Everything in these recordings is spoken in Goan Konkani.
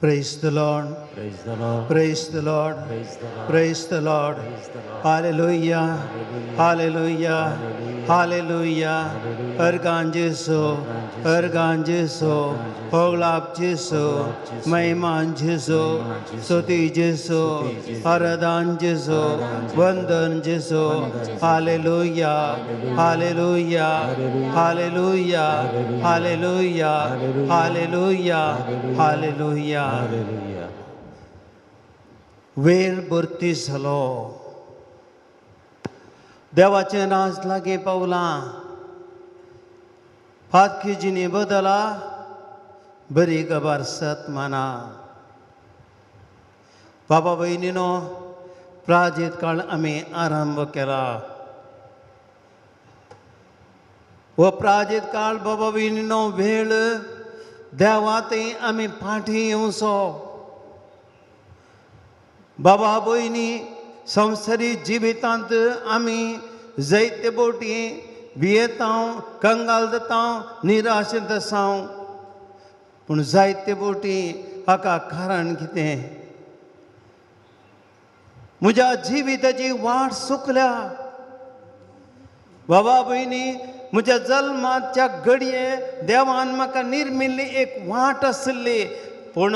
Praise the Lord. Praise the Lord. Praise the Lord. Praise the Lord. Praise the Lord. Praise the Lord. Hallelujah. Hallelujah. Hallelujah. अर्गान जेसू, अर्गान जेसू, होगलाप जेसू, महिमान जेसू, स्तुती जेसू, आराधन जेसू, वंदन जेसू. Hallelujah. Hallelujah. Hallelujah. Hallelujah. Hallelujah. Hallelujah. Hallelujah. वेळ भरती जालो, देवाचें राज लागीं पावलां. फातकी जिणी बदला, बरी खबर सत माना. बाबा भयणीनो, प्राजीत काळ आमी आरंभ केला. हो प्राजीत काळ बाबा भयणीनो वेळ देवा थंय आमी फाटीं येवचो. बाबा भयणी, संवसारी जिवितांत आमी जायते बोटी भियेता, कंगाल जाता, निराशेंत आसा. पूण जायते बोटी हाका कारण कितें? म्हज्या जिविताची वाट चुकल्या. बाबा भयणी, म्हज्या जल्माच्या घडये देवान म्हाका निर्मिल्ली एक वाट आसली, पूण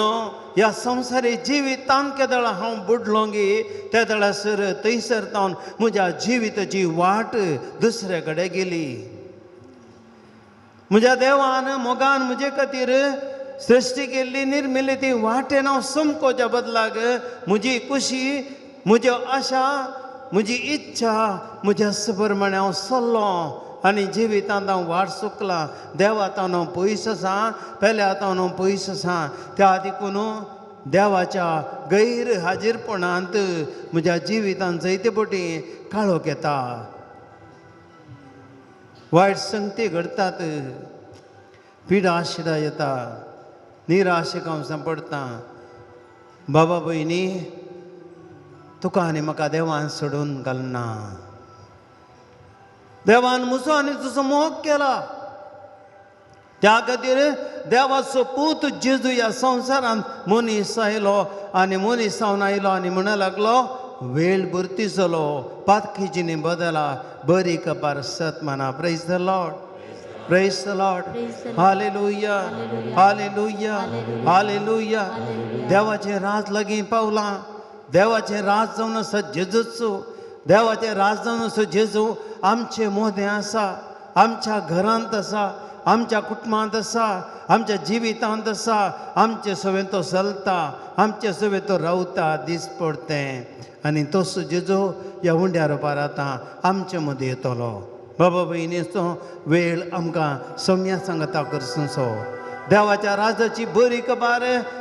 ह्या संवसारी जिवितान केदळा हांव बुडलो गी, त्या दळासर थंयसर तावन म्हज्या जिविताची वाट दुसरे कडेन गेली. म्हज्या देवान मोगान म्हजे खातीर सृश्टी केल्ली, निर्मिल्ली ती वाटेन हांव समकोच्या बदलाक म्हजी खुशी, म्हज्यो आशा, म्हजी इच्छा, म्हज्या प्रमाणे हांव चल्लो आनी जिवितांत हांव वाट चुकलां. देवा तावन हांव पयस आसा, पेल्या तावन हांव पयस आसा. त्या देखून देवाच्या गैर हाजीरपणांत म्हज्या जिवितांत जायते पटी काळोख येता, वायट संगती घडटात, पिडा शिडा येता, निराशेक हांव सांपडटा. बाबा भयणी, तुका आनी म्हाका देवान सोडून घालना. देवान म्हजो आनी तुजो मोग केला. त्या खातीर देवाचो पूत जेजू ह्या संवसारांत मनीस आयलो आनी मनीस जावन आयलो आनी म्हणूंक लागलो, वेळ भरती जालो, पातकी जिणी बदला, बरी खबर सत माना. Praise the Lord. Praise the Lord. Praise the Lord. Hallelujah. Hallelujah. Hallelujah. देवाचें राज लागीं पावलां. देवाचें राज जावन आसा जेजूचो. देवाचें राज जावन आसा जेजू आमचे मोदें आसा, आमच्या घरांत आसा, आमच्या कुटुंबांत आसा, आमच्या जिवितांत आसा. आमचे सवें तो चलता, आमचे सवें तो रावता दीस पडतें. आनी तसो जेजू ह्या उंड्या रुपार आतां आमचे मदीं येतलो. बाबा भयणीचो वेळ आमकां सम्या सांगता करसो. देवाच्या राजाची बरी खबर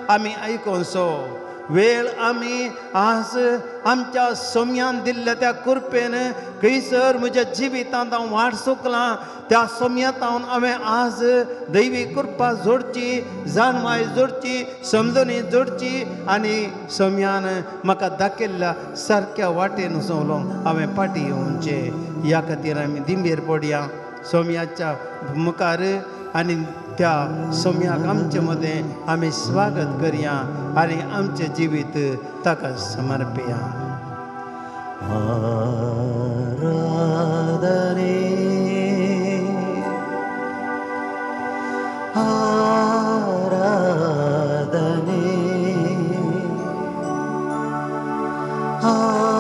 आमी आयकोनसो वेळ आमी आज आमच्या सम्यान दिल्ल्या त्या कृपेन खंयसर म्हज्या जिवितांत हांव वाट चुकलां, त्या सम्यांत हांवें आज दैवी कृपा जोडची, जाणवाय जोडची, समजणी जोडची आनी सम्यान म्हाका दाखयल्ल्या सारक्या वाटेन सोंवलो हांवें फाटीं येवचें. ह्या खातीर आमी दिंबेर पडया सोम्याच्या मुखार आनी त्या सोम्याक आमचे मदें आमी स्वागत करया आनी आमचें जिवीत ताका समर्पया. आराधने, आराधने, आराधने.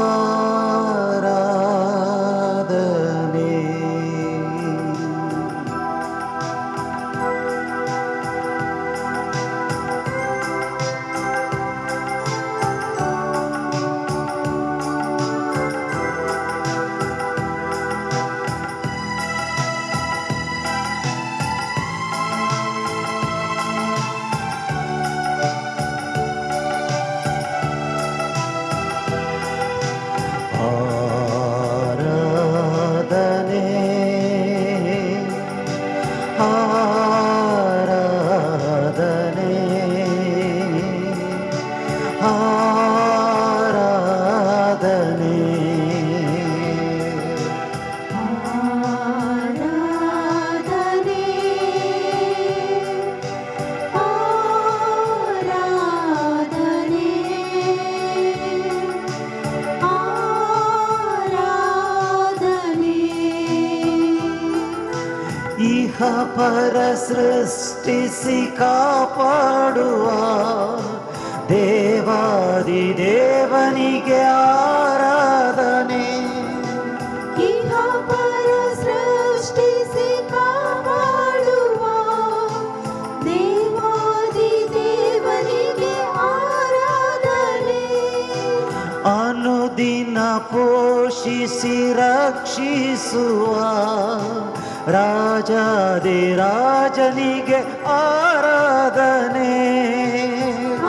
ಪರ ಸೃಷ್ಟಿಸಿ ಕಾಪಾಡುವ ದೇವಾದಿ ದೇವನಿಗೆ ಆರಾಧನೆ. ಇಹ ಪರ ಸೃಷ್ಟಿಸಿ ಕಾಪಾಡುವ ದೇವಾದಿ ದೇವನಿಗೆ ಆರಾಧನೆ. ಅನುದಿನ ಪೋಷಿಸಿ ರಕ್ಷಿಸುವ ರಾಜಾದಿ ರಾಜನಿಗೆ ಆರಾಧನೆ.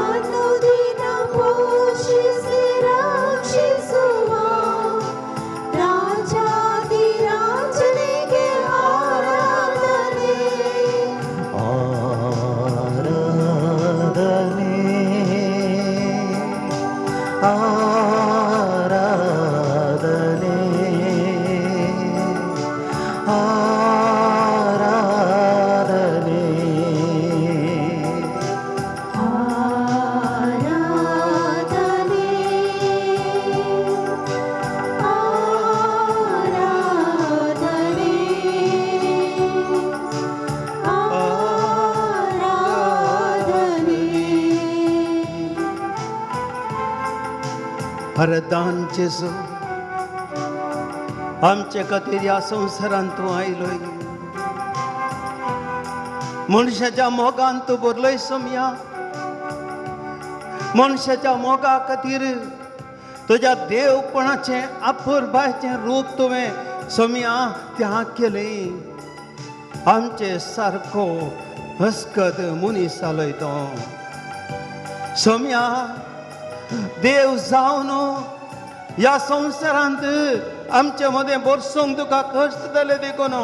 ಅನುದಿನ ಪೋಷಿಸಿ ರಕ್ಷಿಸುವ ರಾಜಾದಿ ರಾಜನಿಗೆ ಆರಾಧನೆ. ಆರಾಧನೆ ಆರಾಧನೆ ಆರಾಧನೆ. ಆರಾಧನೆ ಆರಾಧನೆ ಆರಾಧನೆ. परदान जेजू आमचे खातीर ह्या संवसारांत तूं आयलोय. मनशाच्या मोगान तूं भरलोय सोमया. मनशाच्या मोगा खातीर तुज्या देवपणाचें आपुरबायचें रूप तुवें सोमया त्याग केलें. आमचे सारको हस्कत मनीस जालोय तो सोमया. देव जावन ह्या संवसारांत आमचे मदें बरसूंक तुका कश्ट जाले देखून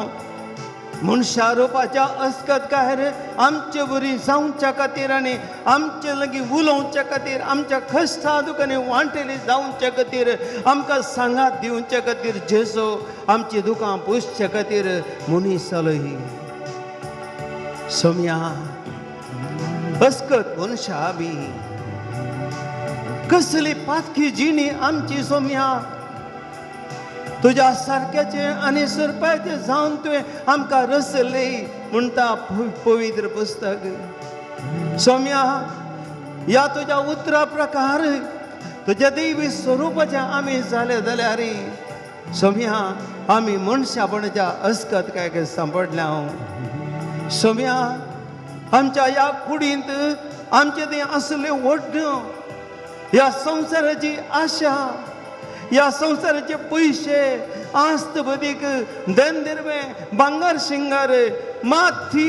मनशा रुपाच्या अस्कत कायर आमचे बरी जावच्या खातीर आनी आमचे लागीं उलोवच्या खातीर आमच्या कश्टा दुकानी वांटेली जावच्या खातीर आमकां सांगात दिवच्या खातीर जेजू आमची दुकां पुसच्या खातीर मनीस जालो ही सोमया. अस्कत मनशा बी कसली पातकी जिणी आमची सोमया. तुज्या सारक्याचे आनी सरपायचे जावन तुवें आमकां रसले म्हणटा पवित्र पुस्तक. सोमया ह्या तुज्या उतरा प्रकार तुज्या देवी स्वरुपाचे आमी जाले जाल्यार सोमया आमी मनशापणाच्या अस्कत काय काय सांपडल्या हांव. सोमया आमच्या ह्या कुडींत आमचें तें आसलें व्हडलें ह्या संवसाराची आशा, ह्या संवसाराचे पयशे, आस्त बदीक धनदिरवे, भांगर शिंगार, माथी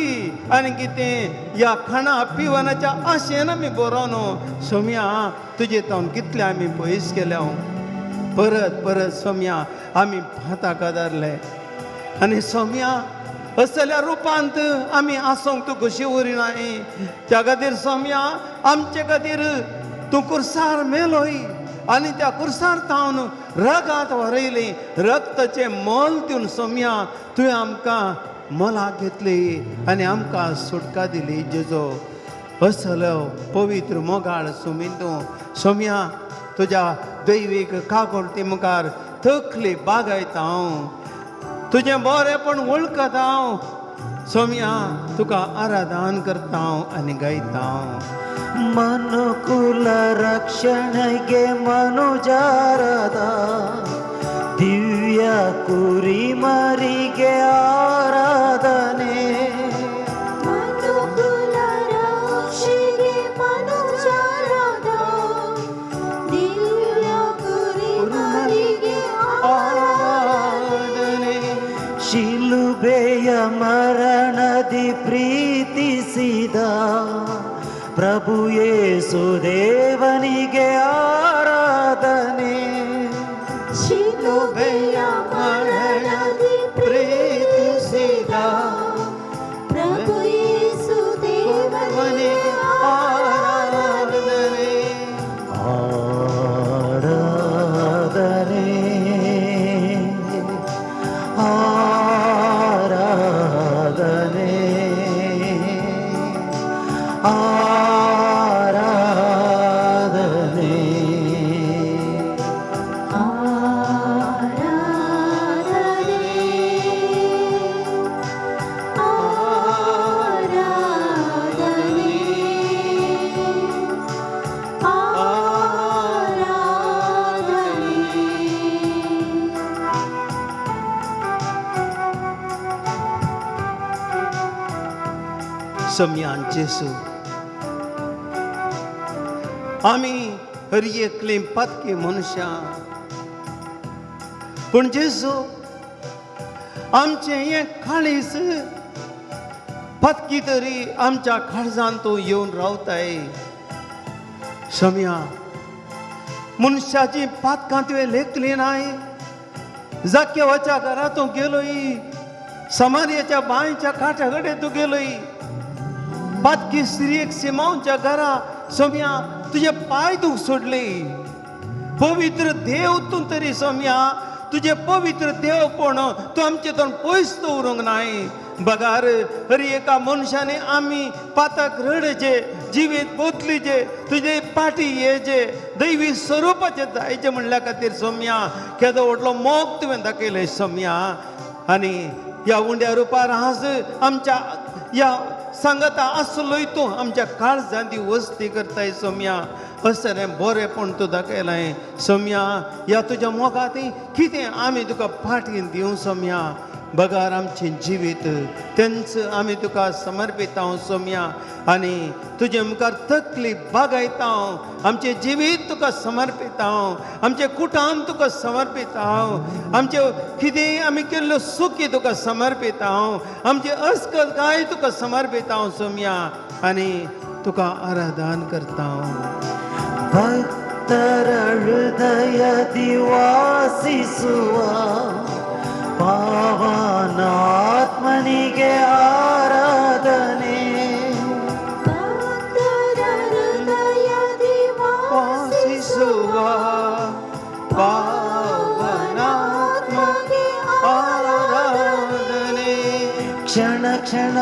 आनी कितें ह्या खाणा पिवनाच्या आशेन आमी बरोवन सोमया तुजे तावन कितले आमी पयस केल्या. परत परत सोमया आमी भाताक आदारले आनी सोमया असल्या रुपांत आमी आसूंक तूं कशी उरिनाय. त्या खातीर सोमया आमचे खातीर तूं कुर्सार मेलोय आनी त्या कुर्सार तावन रगात वरयली रक्ताचें मोल दिवन सोमया तुवें आमकां मोलाक घेतली आनी आमकां सुटका दिली. जेजो असलो पवित्र मोगाळ सुमीन तूं सोमया तुज्या दैवीक काकुळटी मुखार तकली बागयता हांव, तुजें बरेंपण वळखता हांव सोमया, तुका आराधन करता हांव आनी गायता हांव. ಮನುಕುಲ ರಕ್ಷಣೆಗೆ ಮನುಜಾರದ ದಿವ್ಯ ಕುರಿಮರಿಗೆ ಆರಾಧನೆ. ಮನುಕುಲ ರಕ್ಷೆಗೆ ಮನುಜರಾದ ದಿವ್ಯ ಕುರಿಮರಿಗೆ ಆರಾಧನೆ. ಶಿಲುಬೆಯ ಮರಣದಿ ಪ್ರೀತಿಸಿದ ಪ್ರಭು ಯೇಸು ದೇವನಿಗೆ ಆರಾಧನೆ. ಶಿಲುಬೆಯ ಮರಣದಿ ಪ್ರೀತಿಸಿದ ಪ್ರಭು ಯೇಸು ದೇವನಿಗೆ ಆರಾಧನೆ. ಆರಾಧನೆ ಆರಾಧನೆ ಆರಾಧನೆ. ಆರಾಧನೆ. सम्यान जेसू आमी हर एकली पातकी मनशां पूण जेजू आमचें हें काळीज पातकी तरी आमच्या काळजान तूं येवन रावताय. सम्या मनशाची पातकां तुवें लेखली नाय. जाक्यवाच्या घरा तूं गेलोय, समारयाच्या बांयच्या काठा कडेन तूं गेलोय, पातकी स्त्रियेक सिमांवच्या घरा सोम्या तुजे पांय तूं सोडले. पवित्र देव तूं तरी सोम्या तुजे पवित्र देवपण तूं आमचे तोंड पयस दवरूंक नाय. बगार हर एका मनशांनी आमी पातक रडचे, जिवीत बदलीचे, तुजे पाटी येचे, दैवी स्वरुपाचें जायचें म्हणल्या खातीर सोम्या केदो व्हडलो मोग तुवें दाखयलें सोम्या. आनी ह्या उंड्या रुपार आज आमच्या ह्या सांगता आसलोय तूं आमच्या काळजांत ती वस्ती करताय सोम्या. असलें बरेंपण तूं दाखयलां सोम्या. ह्या तुज्या मोगात कितें आमी तुका फाटीन दिवं सोम्या. बगार आमचें जिवीत तेंच आमी तुका समर्पिता सोम्या. आनी तुजे मुखार तकली बागयता, आमचें जिवीत तुका समर्पिता, आमचें कुटाम तुका समर्पिता, आमचें कितें आमी केल्ल्यो सुखी तुका समर्पिता, आमचें अस्कलकाय तुका समर्पिता सोम्या. आनी तुका आराधन करता. ಭಕ್ತರ ಹೃದಯದಿ ವಾಸಿಸುವ ಪಾವನಾತ್ಮನಿಗೆ ಆರಾಧನೆ. ಭಕ್ತರ ಹೃದಯದಿ ವಾಸಿಸುವ ಪಾವನಾತ್ಮಗೆ ಆರಾಧನೆ. ಕ್ಷಣ ಕ್ಷಣ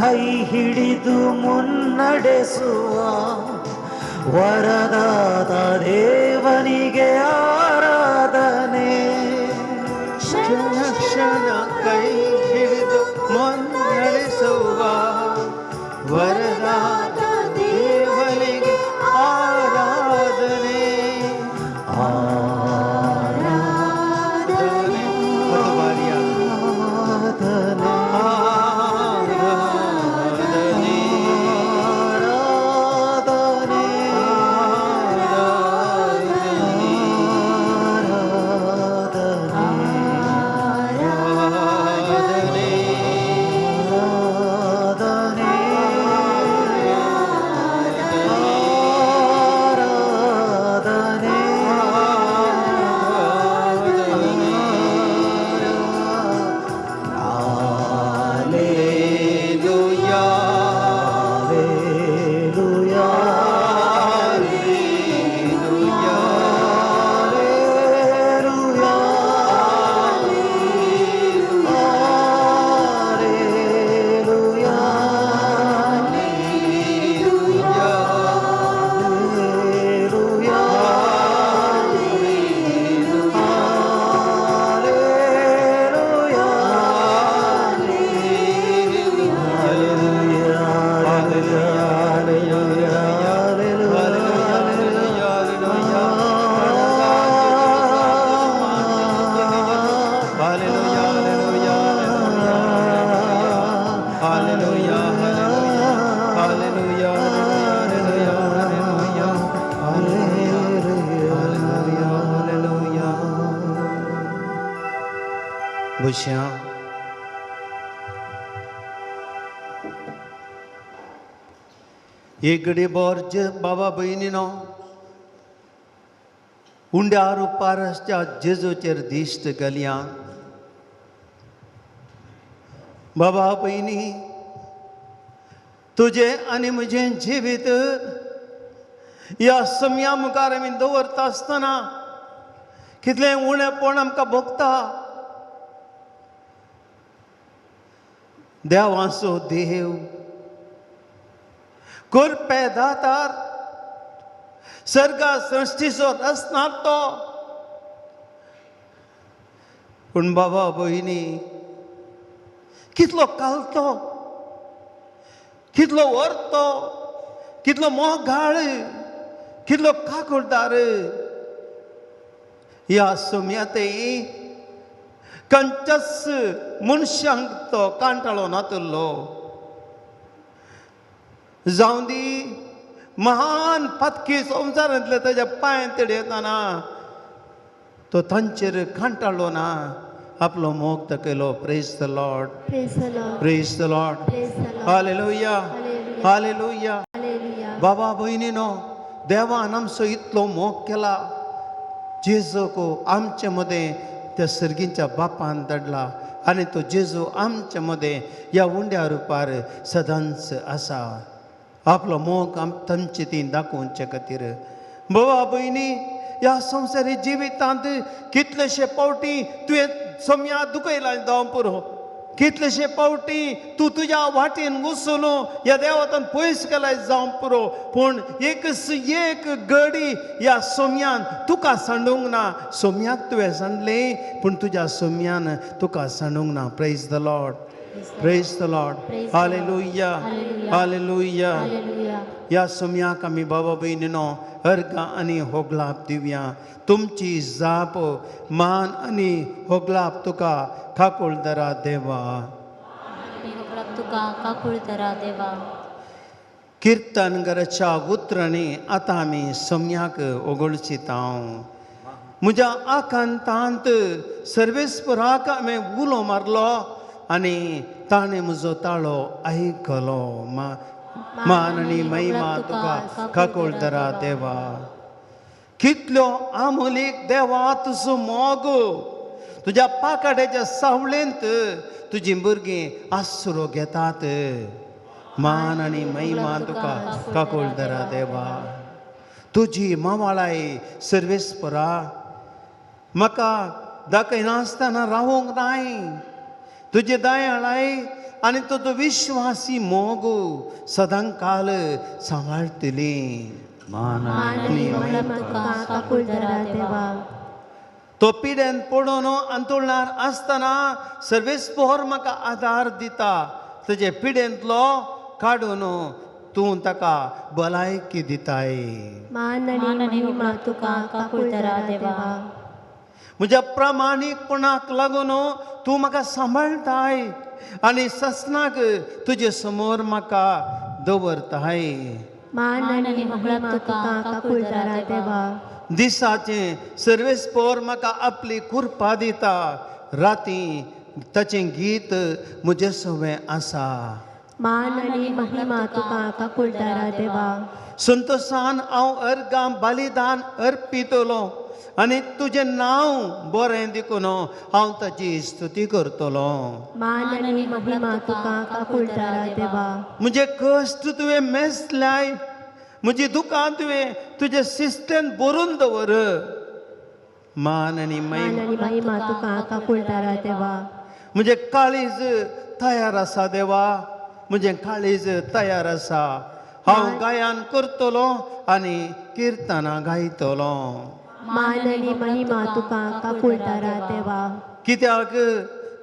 ಕೈ ಹಿಡಿದು ಮುನ್ನಡೆಸುವ ವರದಾತ ದೇವನಿಗೆ ಆರಾಧನೆ. ಕ್ಷಣ ಕ್ಷಣ ಕೈ ಹಿಡಿದು ಮುನ್ನಡೆಸುವ ವರದಾತ ದೇವನಿಗೆ ಆರಾಧನೆ. ಆರಾಧನೆ. ಒಂದು ಬಾರಿಯ ಆರಾಧನೆ ಆರಾಧನೆ. ಆರಾಧನೆ ಆರಾಧನೆ. ಆರಾಧನೆ ಆರಾಧನೆ Hallelujah. Hallelujah. Hallelujah. Hallelujah. Hallelujah. Hallelujah. Hallelujah. बशा एक घडी बोर बाबा भयणीनो उंड्या रुपार आसच्या जेजूचेर दिश्ट घालया. बाबा भयणी तुजें आनी म्हजें जिवीत ह्या समया मुखार आमी दवरता आसतना कितलें उणेपण आमकां भोगता. देवाचो देव करपे दातार सर्गा सृश्टीचो रचना तो. पूण बाबा भयणी कितलो कालतो, कितलो व्हरतो, कितलो मोगाळ, कितलो काकुळदार. ह्या सुम्यातय खंयच्याच मनशांक तो कांटाळो नातुल्लो. जावं दी महान पातकी संवसारांतले ताज्या पांय तेडयताना तो तांचेर कांटाळो ना, आपलो मोग दाखयलो. Praise the Lord. Praise the Lord. Praise the Lord. Praise the Lord. Hallelujah. Hallelujah. Hallelujah. बाबा भयणीनो, देवान आमचो इतलो मोग केला, जेजूक आमचे मदें त्या सर्गींच्या बापान धाडला आनी तो जेजू आमचे मदें ह्या उंड्या रुपार सदांच आसा, आपलो मोग आम तांचे ती दाखोवचे खातीर. बाबा भयणी, ह्या संवसारी जिवितांत कितलेशे फावटी तुवें सोम्या दुखयला जावं पुरो, कितलेशे फावटी तूं तुज्या वाटेन घुसून ह्या देवातान पयस केलाय जावं पुरो, पूण एक एक गडी ह्या सोम्यान तुका सांडूंक ना. सोम्याक तुवें सांडलें, पूण तुज्या सोम्यान तुका सांडूंक ना. Praise the Lord. Praise the Lord. Praise the Lord. Hallelujah. Hallelujah. Hallelujah. Hallelujah. ह्या सोम्याक आमी बाबा भयणीनो अर्गां आनी होगलाप दिवया. तुमची जाप मान आनी होगलाप तुका काकुळदरा देवा. आनी होगडाप तुका काकुळतरा देवा. किर्तन घराच्या उतरांनी आतां आमी सोम्याक ओगळचिता. म्हज्या आकांतांत सर्वेस्पराक हांवें उलो मारलो आनी ताणें म्हजो ताळो आयकलो. मान आनी महिमा तुका काकुळदरा देवा. कितल्यो आमोलीक देवा तुजो मोग, तुज्या पाकाट्याच्या सावळेंत तुजीं भुरगीं आसरो घेतात. मान आनी महिमा तुका काकुळदरा देवा. तुजी मावाळाय सर्वेस्परा म्हाका दाखयनासतना रावूंक नाय. तुजे दयाळाय आनी तुजो विश्वासी मोग सदां काल सांबाळटली. मान मान आनी महिमा तुका काकुळदरा देवा. तो पिडेन पडून अंतुळणार आसतना सर्वेस्पोर म्हाका आदार दिता. तुजे पिडेंतलो काडून तूं ताका भलायकी दिताय. मान आनी महिमा तुका काकुळदरा देवा. म्हज्या प्रामाणीकपणाक लागून तूं म्हाका सांबाळटाय आनी ससनाक तुजे समोर म्हाका दवरताय. मान आनी महिमा तुका काकुळदरा देवा. दिसाचें सर्वेस्पोर म्हाका आपली कृपा दिता. राती ताचें गीत म्हजें सवें आसा. मान आनी महिमा तुका काकुळदरा देवा. संतोशान हांव अर्गां बलिदान अर्पितलो आनी तुजें नांव बरें देखून हांव ताची स्तुती करतलो. मान आनी महिमा तुका काकुळदरा देवा. म्हजे कश्ट तुवें मेजल्याय, म्हजी दुकान तुवें तुजे सिस्टेन भरून दवर. मान आनी मान महिमा आनी महिमा तुका काकुळदरा देवा. म्हजें काळीज तयार आसा देवा, म्हजें काळीज तयार आसा. हांव गायन करतलो आनी किर्तनां गायतलो. मान आनी महिमा तुका काकुळदरा देवा. कित्याक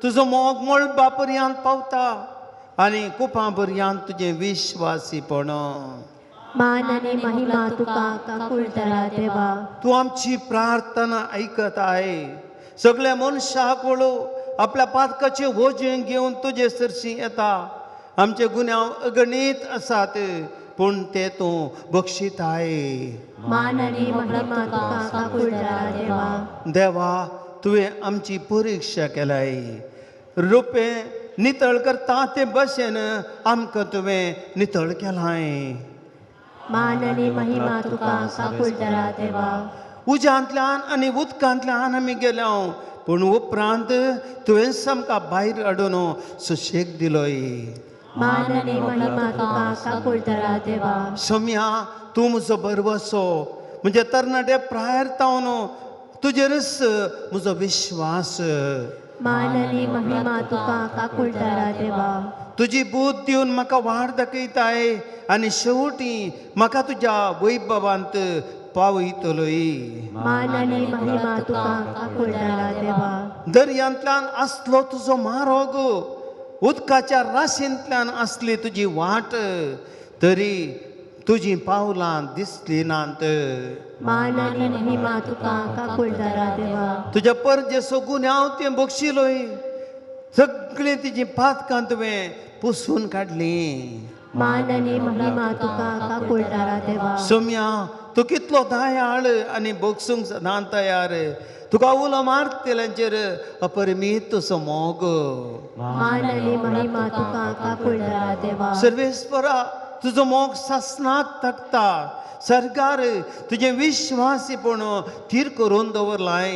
तुजो मोग मळबा पर्यंत पावता आनी कुपां पर्यंत तुजें विश्वासीपण. मान आनी महिमा तुका काकुळदरा देवा. तूं आमची प्रार्थना आयकत आहे. सगळ्या मनशाक वळू आपल्या पातकाचें वजें घेवन तुजे सरशी येता. आमचे गुन्यांव अगणीत आसात, पूण ते तूं बक्षिताय. मान आनी महिमा तुका काकुळदरा देवा. देवा, तुवें आमची परिक्षा केलाय. रुपें नितळ करता ते भशेन आमकां तुवें नितळ केलाय. मान आनी महिमा तुका काकुळदरा देवा. उज्यांतल्यान आनी उदकांतल्यान आमी गेल्या, पूण उपरांत तुवें आमकां भायर हाडून सुशेग दिलोय. मान आनी महिमा तुका काकुळदरा देवा. सोम्या, तूं म्हजो भरवसो, म्हज्या तरणाटे प्रायर तावन तुजेरच म्हजो विश्वास. मान आनी महिमा तुका काकुळदरा देवा. तुजी बूद दिवन म्हाका वाट दाखयताय आनी शेवटी म्हाका तुज्या वैभवांत पावयतलोय. मान आनी महिमा तुका काकुळदरा देवा. दर्यांतल्यान आसलो तुजो मारोग, उदकाच्या राशींतल्यान आसली तुजी वाट, तरी तुजीं पावलां दिसली नात. मान आनी महिमा तुका काकुळदरा देवा. तुज्या परजेसो गुन्यांव तें बक्षिलोय, सगळीं तिजी पातकां तुवें पुसून काडलीं. मान आनी महिमा तुका काकुळटारा देवा. सोम्या तूं कितलो दयाळ आनी बोगसूंक सदां तयार, तुका उलो मारतल्यांचेर अपरिमीत तुजो मोग. मान आनी महिमा तुका काकुळटारा देवा. सर्वेस्परा तुजो मोग सासनाक तकता, सरकार तुजें विश्वासीपण थीर करून दवरलाय.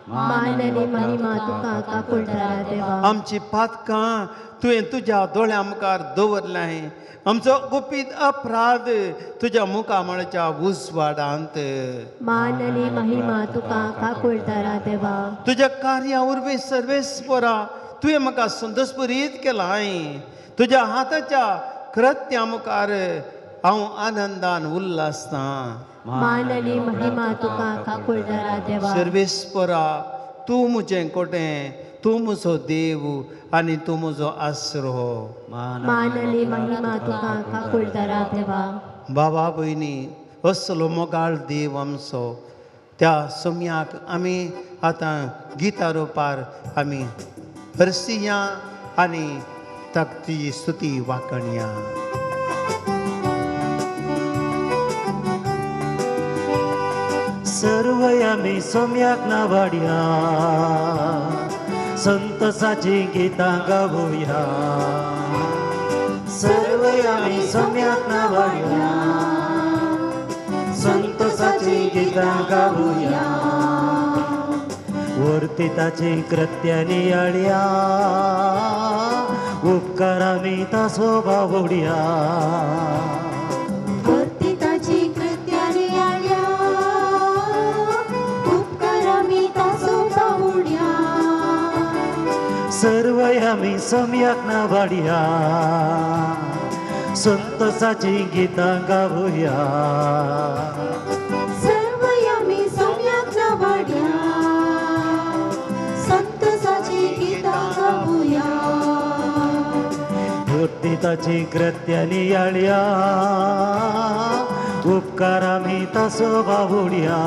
मान आनी महिमा तुका काकुळटारा देवा. आमची पातकां तुवें तुज्या दोळ्या मुखार दवरलाय, आमचो गुपीत अपराध तुज्या मुखामळच्या उजवाडांत. मान आनी महिमा तुका काकुळटारा देवा. तुज्या कार्या वरवीं सर्वेस्परा तुवें म्हाका संतोषपुरीत केलाय, तुज्या हाताच्या कृत्या मुखार हांव आनंदान उल्हासतां. मान आनी महिमा तुका काकुळटारा देवा. सर्वेस्परा तूं म्हजें कोटें, तूं म्हजो देव आनी तूं म्हजो आसरो. मान आनी महिमा तुका काकुळटारा देवा. बाबा भयणी असलो मोगाळ देव आमचो, त्या सोम्याक आमी आतां गिता रुपार आमी हरसिया आनी ताका तुजी स्तुती वाकणया. सर्व आमी सोम्याक नावाडया, संतोषाची गीतां गावया. सर्व आमी सोम्याक नावाडया, संतोषाची गीतां गावया. वरती ताची कृत्या नियाळया, उपकार आमी तासो बावड्या. सर्व आमी सोम्याक नावाडया, संतोषाची गीतां गावया. सर्व आमी सोम्याक नावाडया, संतोषाची गीतां गावया. वरती ताची कृत्या नियाळया, उपकार आमी तासो बावड्या.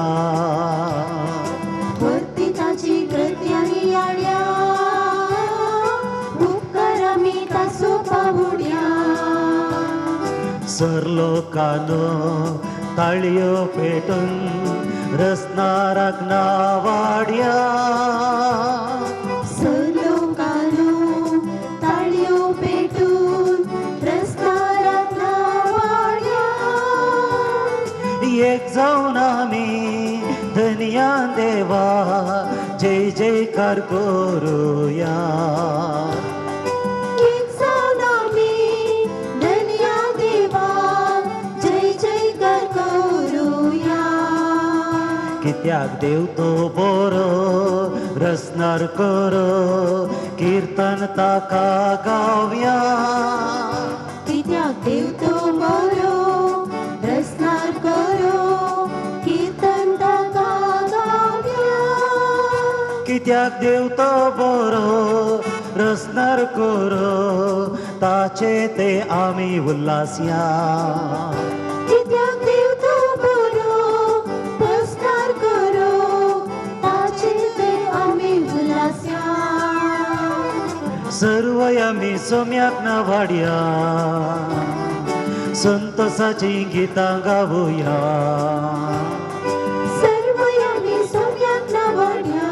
वरती ताची कृत्या नियाळया, सरलोकानो ताळयो पेटून रसनाराक नावाड्या. सरलोकानो ताळयो पेटून रसनाराक नावाड्या. एक जावन आमी धनया देवा जय जयकार करुया. कित्याक देव तो बरो रसनार करो, कीर्तन ताका गावया. कित्याक देव तो बरो रसनार करो, कीर्तन ताका गावया. कित्याक देव तो बरो रसनार करो, ताचे ते आमी उल्हासया. कित्याक देव तो बरो रसनार करो, ताचे ते आमी उल्हासया. सर्व आमी सोम्याक नावाडया, संतोषाची गीतां गावया. सर्व आमी सोम्याक नावाडया,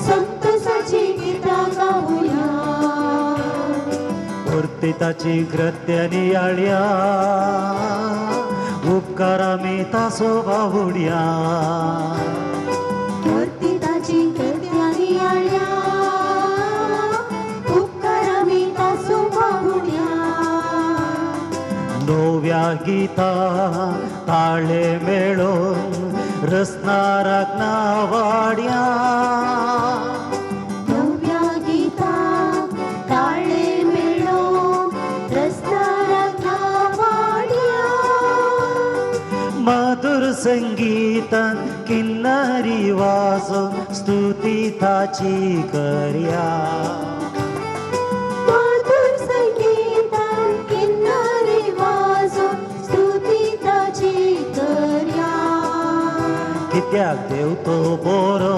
संतोषाची गीतां गावया. वरती ताची कृत्या नियाळया, उपकार आमी तासो बावड्या. वरती ताची कृत्या नियाळया, उपकार आमी तासो बावड्या. नव्या गीता ताळे मेळोवन रसनाराक नावाड्या. नव्या गीता ताळे मेळोवन रसनाराक नावाड्या. मधुर संगीतान किन्नरी वाजोवन स्तुती ताची करया. मधुर संगीतान किन्नरी वाजोवन स्तुती ताची करया. कित्याक देव तो बरो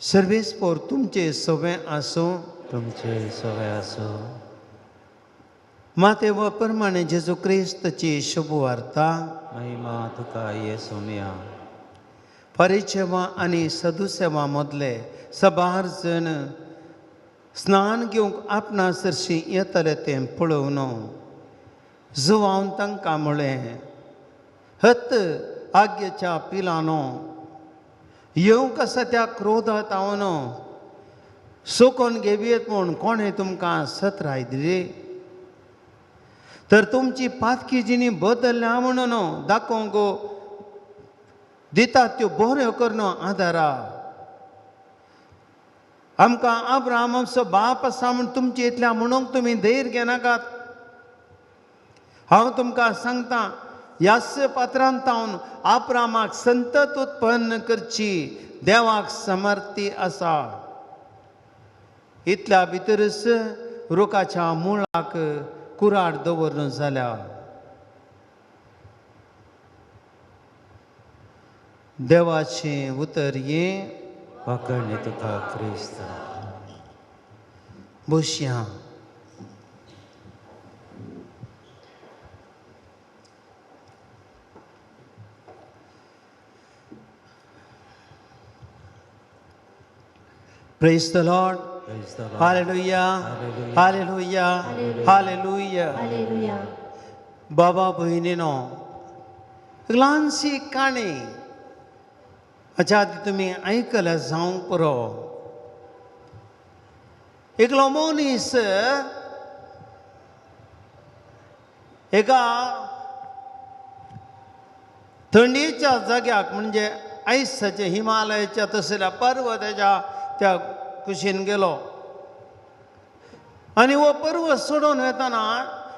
सर्वेस्पोर तुमचे सवें आसूं. तुमचे सवे आसूं. मातेव प्रमाणे जेजू क्रिस्तची शुभवार्ता. महिमा तुका येसुमिया. परिचेवा आनी सदुसेवा मदले सबार जण स्नान घेवंक आपणा सरशी येतले तें पळोवन जुवावन तांकां म्हळें, हत आग्यच्या पिलानो, येवंक आसा त्या क्रोधात हांव सोकोन घेवयेत म्हूण कोणें तुमकां सत्राय दिली? तर तुमची पातकी जिणी बदल्ल्या म्हणून दाखोवंक दितात त्यो बऱ्यो करून आदारा. आमकां अब्राहम आमचो बाप आसा म्हूण तुमचे इतल्या म्हणूंक तुमी धैर्य घेनाकात. हांव तुमकां सांगता, ह्याच पात्रांत तावन अब्राहमाक संतत उत्पन्न करची देवाक समर्थी आसा. इतल्या भितरच रुखाच्या मुळाक कुराड दवरून जाल्या. देवाचें उतर हें. वाकडणे तुका क्रिस्त. बसया. Praise the Lord. Praise the Lord. Hallelujah. Hallelujah. Hallelujah. Hallelujah. बाबा भयणीनो, एक ल्हानशी काणी हाच्या आदी तुमी आयकल्या जावंक पुरो. एकलो मनीस एका थंडीच्या जाग्याक म्हणजे आयसाच्या हिमालयाच्या तसल्या पर्वताच्या त्या कुशीन गेलो आनी हो पर्वत सोडून वेतना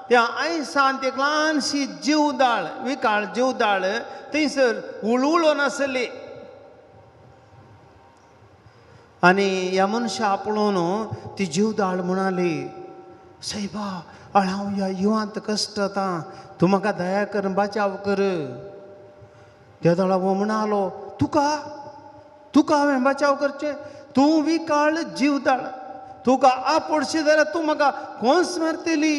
त्या आयसान एक ल्हानशी जीवदाळ, विकाळ जीवदाळ थंयसर उळउळून आसली. आनी ह्या मनशा पळोवन ती जीवदाळ म्हणाली, सायबा, हांव ह्या युवांत कश्ट आतां, तूं म्हाका दया कर, बचाव कर. त्या दळा हो म्हणालो, तुका तुका हांवें बचाव करचें? तूं विकाळ जीवदाळ, तुका आपोडशी जाल्यार तूं म्हाका कोंस मारतली.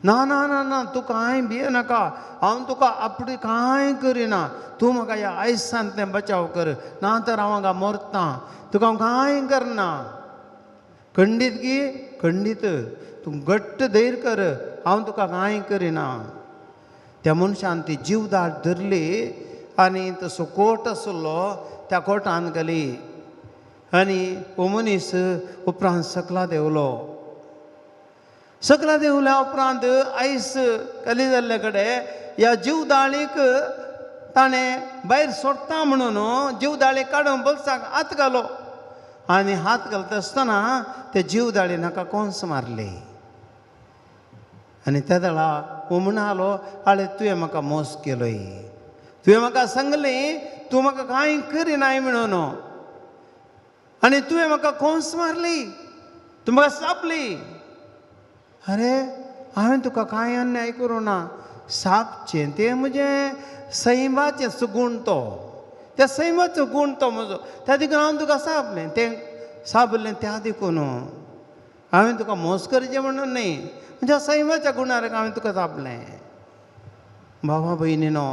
ना ना ना ना, तूं कांय भिये नाका, हांव तुका आपडी कांय करिना, तूं म्हाका ह्या आयसांतलें बचाव कर, ना तर हांव हांगा मरतां, तुका हांव कांय करना. खंडीत गी खंडीत, तूं घट्ट धैर्य कर, हांव तुका कांय करिना. त्या मनशान ती जीवदाळ धरली आनी तसो कोट आसलो त्या कोटान घाली आनी हो मनीस उपरांत सकला देंवलो. सकला देंवल्या उपरांत आयस खाली जाल्ले कडेन ह्या जीवदाळीक ताणें भायर सोडटा म्हणून जीवदाळी काडून बोल्साक हात घालो आनी हात घालता आसतना ते जीवदाळीन हाका कोंस मारली. आनी त्या वेळा हो म्हणालो, आळे तुवें म्हाका मोस केलोय, तुवें म्हाका सांगलें तूं म्हाका कांय करिनाय म्हणून, आनी तुवें म्हाका कोंस मारली, तूं म्हाका सापली. अरे हांवें तुका कांय अन्याय करूं ना, सापचें तें म्हजें सैमाचें सुगूण तो, त्या सैमाचो गूण तो म्हजो, त्या देखून हांव तुका सापलें, तें सापलें त्या देखून हांवें तुका मोस करचें म्हणून न्ही, म्हज्या सैमाच्या गुणार हांवें तुका सापलें. बाबा भयणीनो,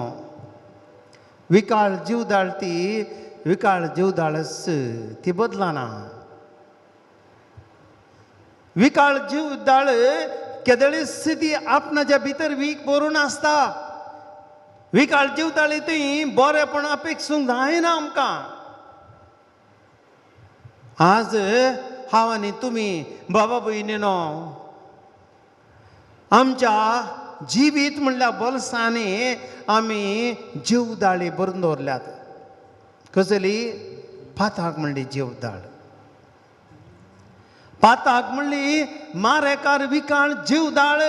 विकाळ जीवदाळ ती विकाळ जीवदाळच, ती बदलना. विकाळ जीवदाळ केदळीच ती आपणाच्या भितर वीक भरून आसता. विकाळ जीवदाळी ती बरेपण अपेक्षूंक जायना आमकां. आज हांव आनी तुमी बाबा भयणीनो आमच्या जिवीत म्हणल्यार बोल्सांनी आमी जीवदाळी भरून दवरल्यात. कसली? पाताक म्हणली जीवदाळ. पाताक म्हणली मारेकार विकाळ जीवदाळ.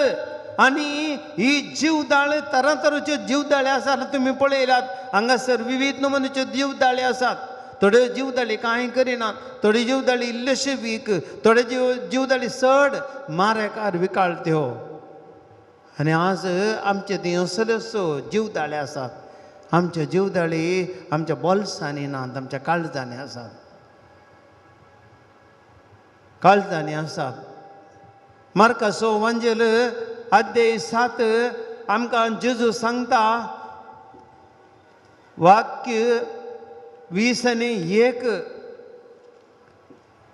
आनी ही जीवदाळ तरातराच्यो जीवदाळी आसात, तुमी पळयल्यात हांगासर विविध नमुन्याच्यो जीवदाळी आसात. थोड्यो जीवदाळी कांय करिनात, थोडी जीवदाळी इल्लेशे वीक, थोडे जीवदाळी चड मारेकार विकाळ त्यो. आनी आज आमचे थंय असल्योसो जीवदाळे आसात. आमच्यो जिवदाळी आमच्या बोल्सांनी नात, आमच्या काळजांनी आसात, काळजांनी आसात. मार्काचो वांजेल अध्याय 7 आमकां जेजू सांगता, वाक्य 20 आनी 1,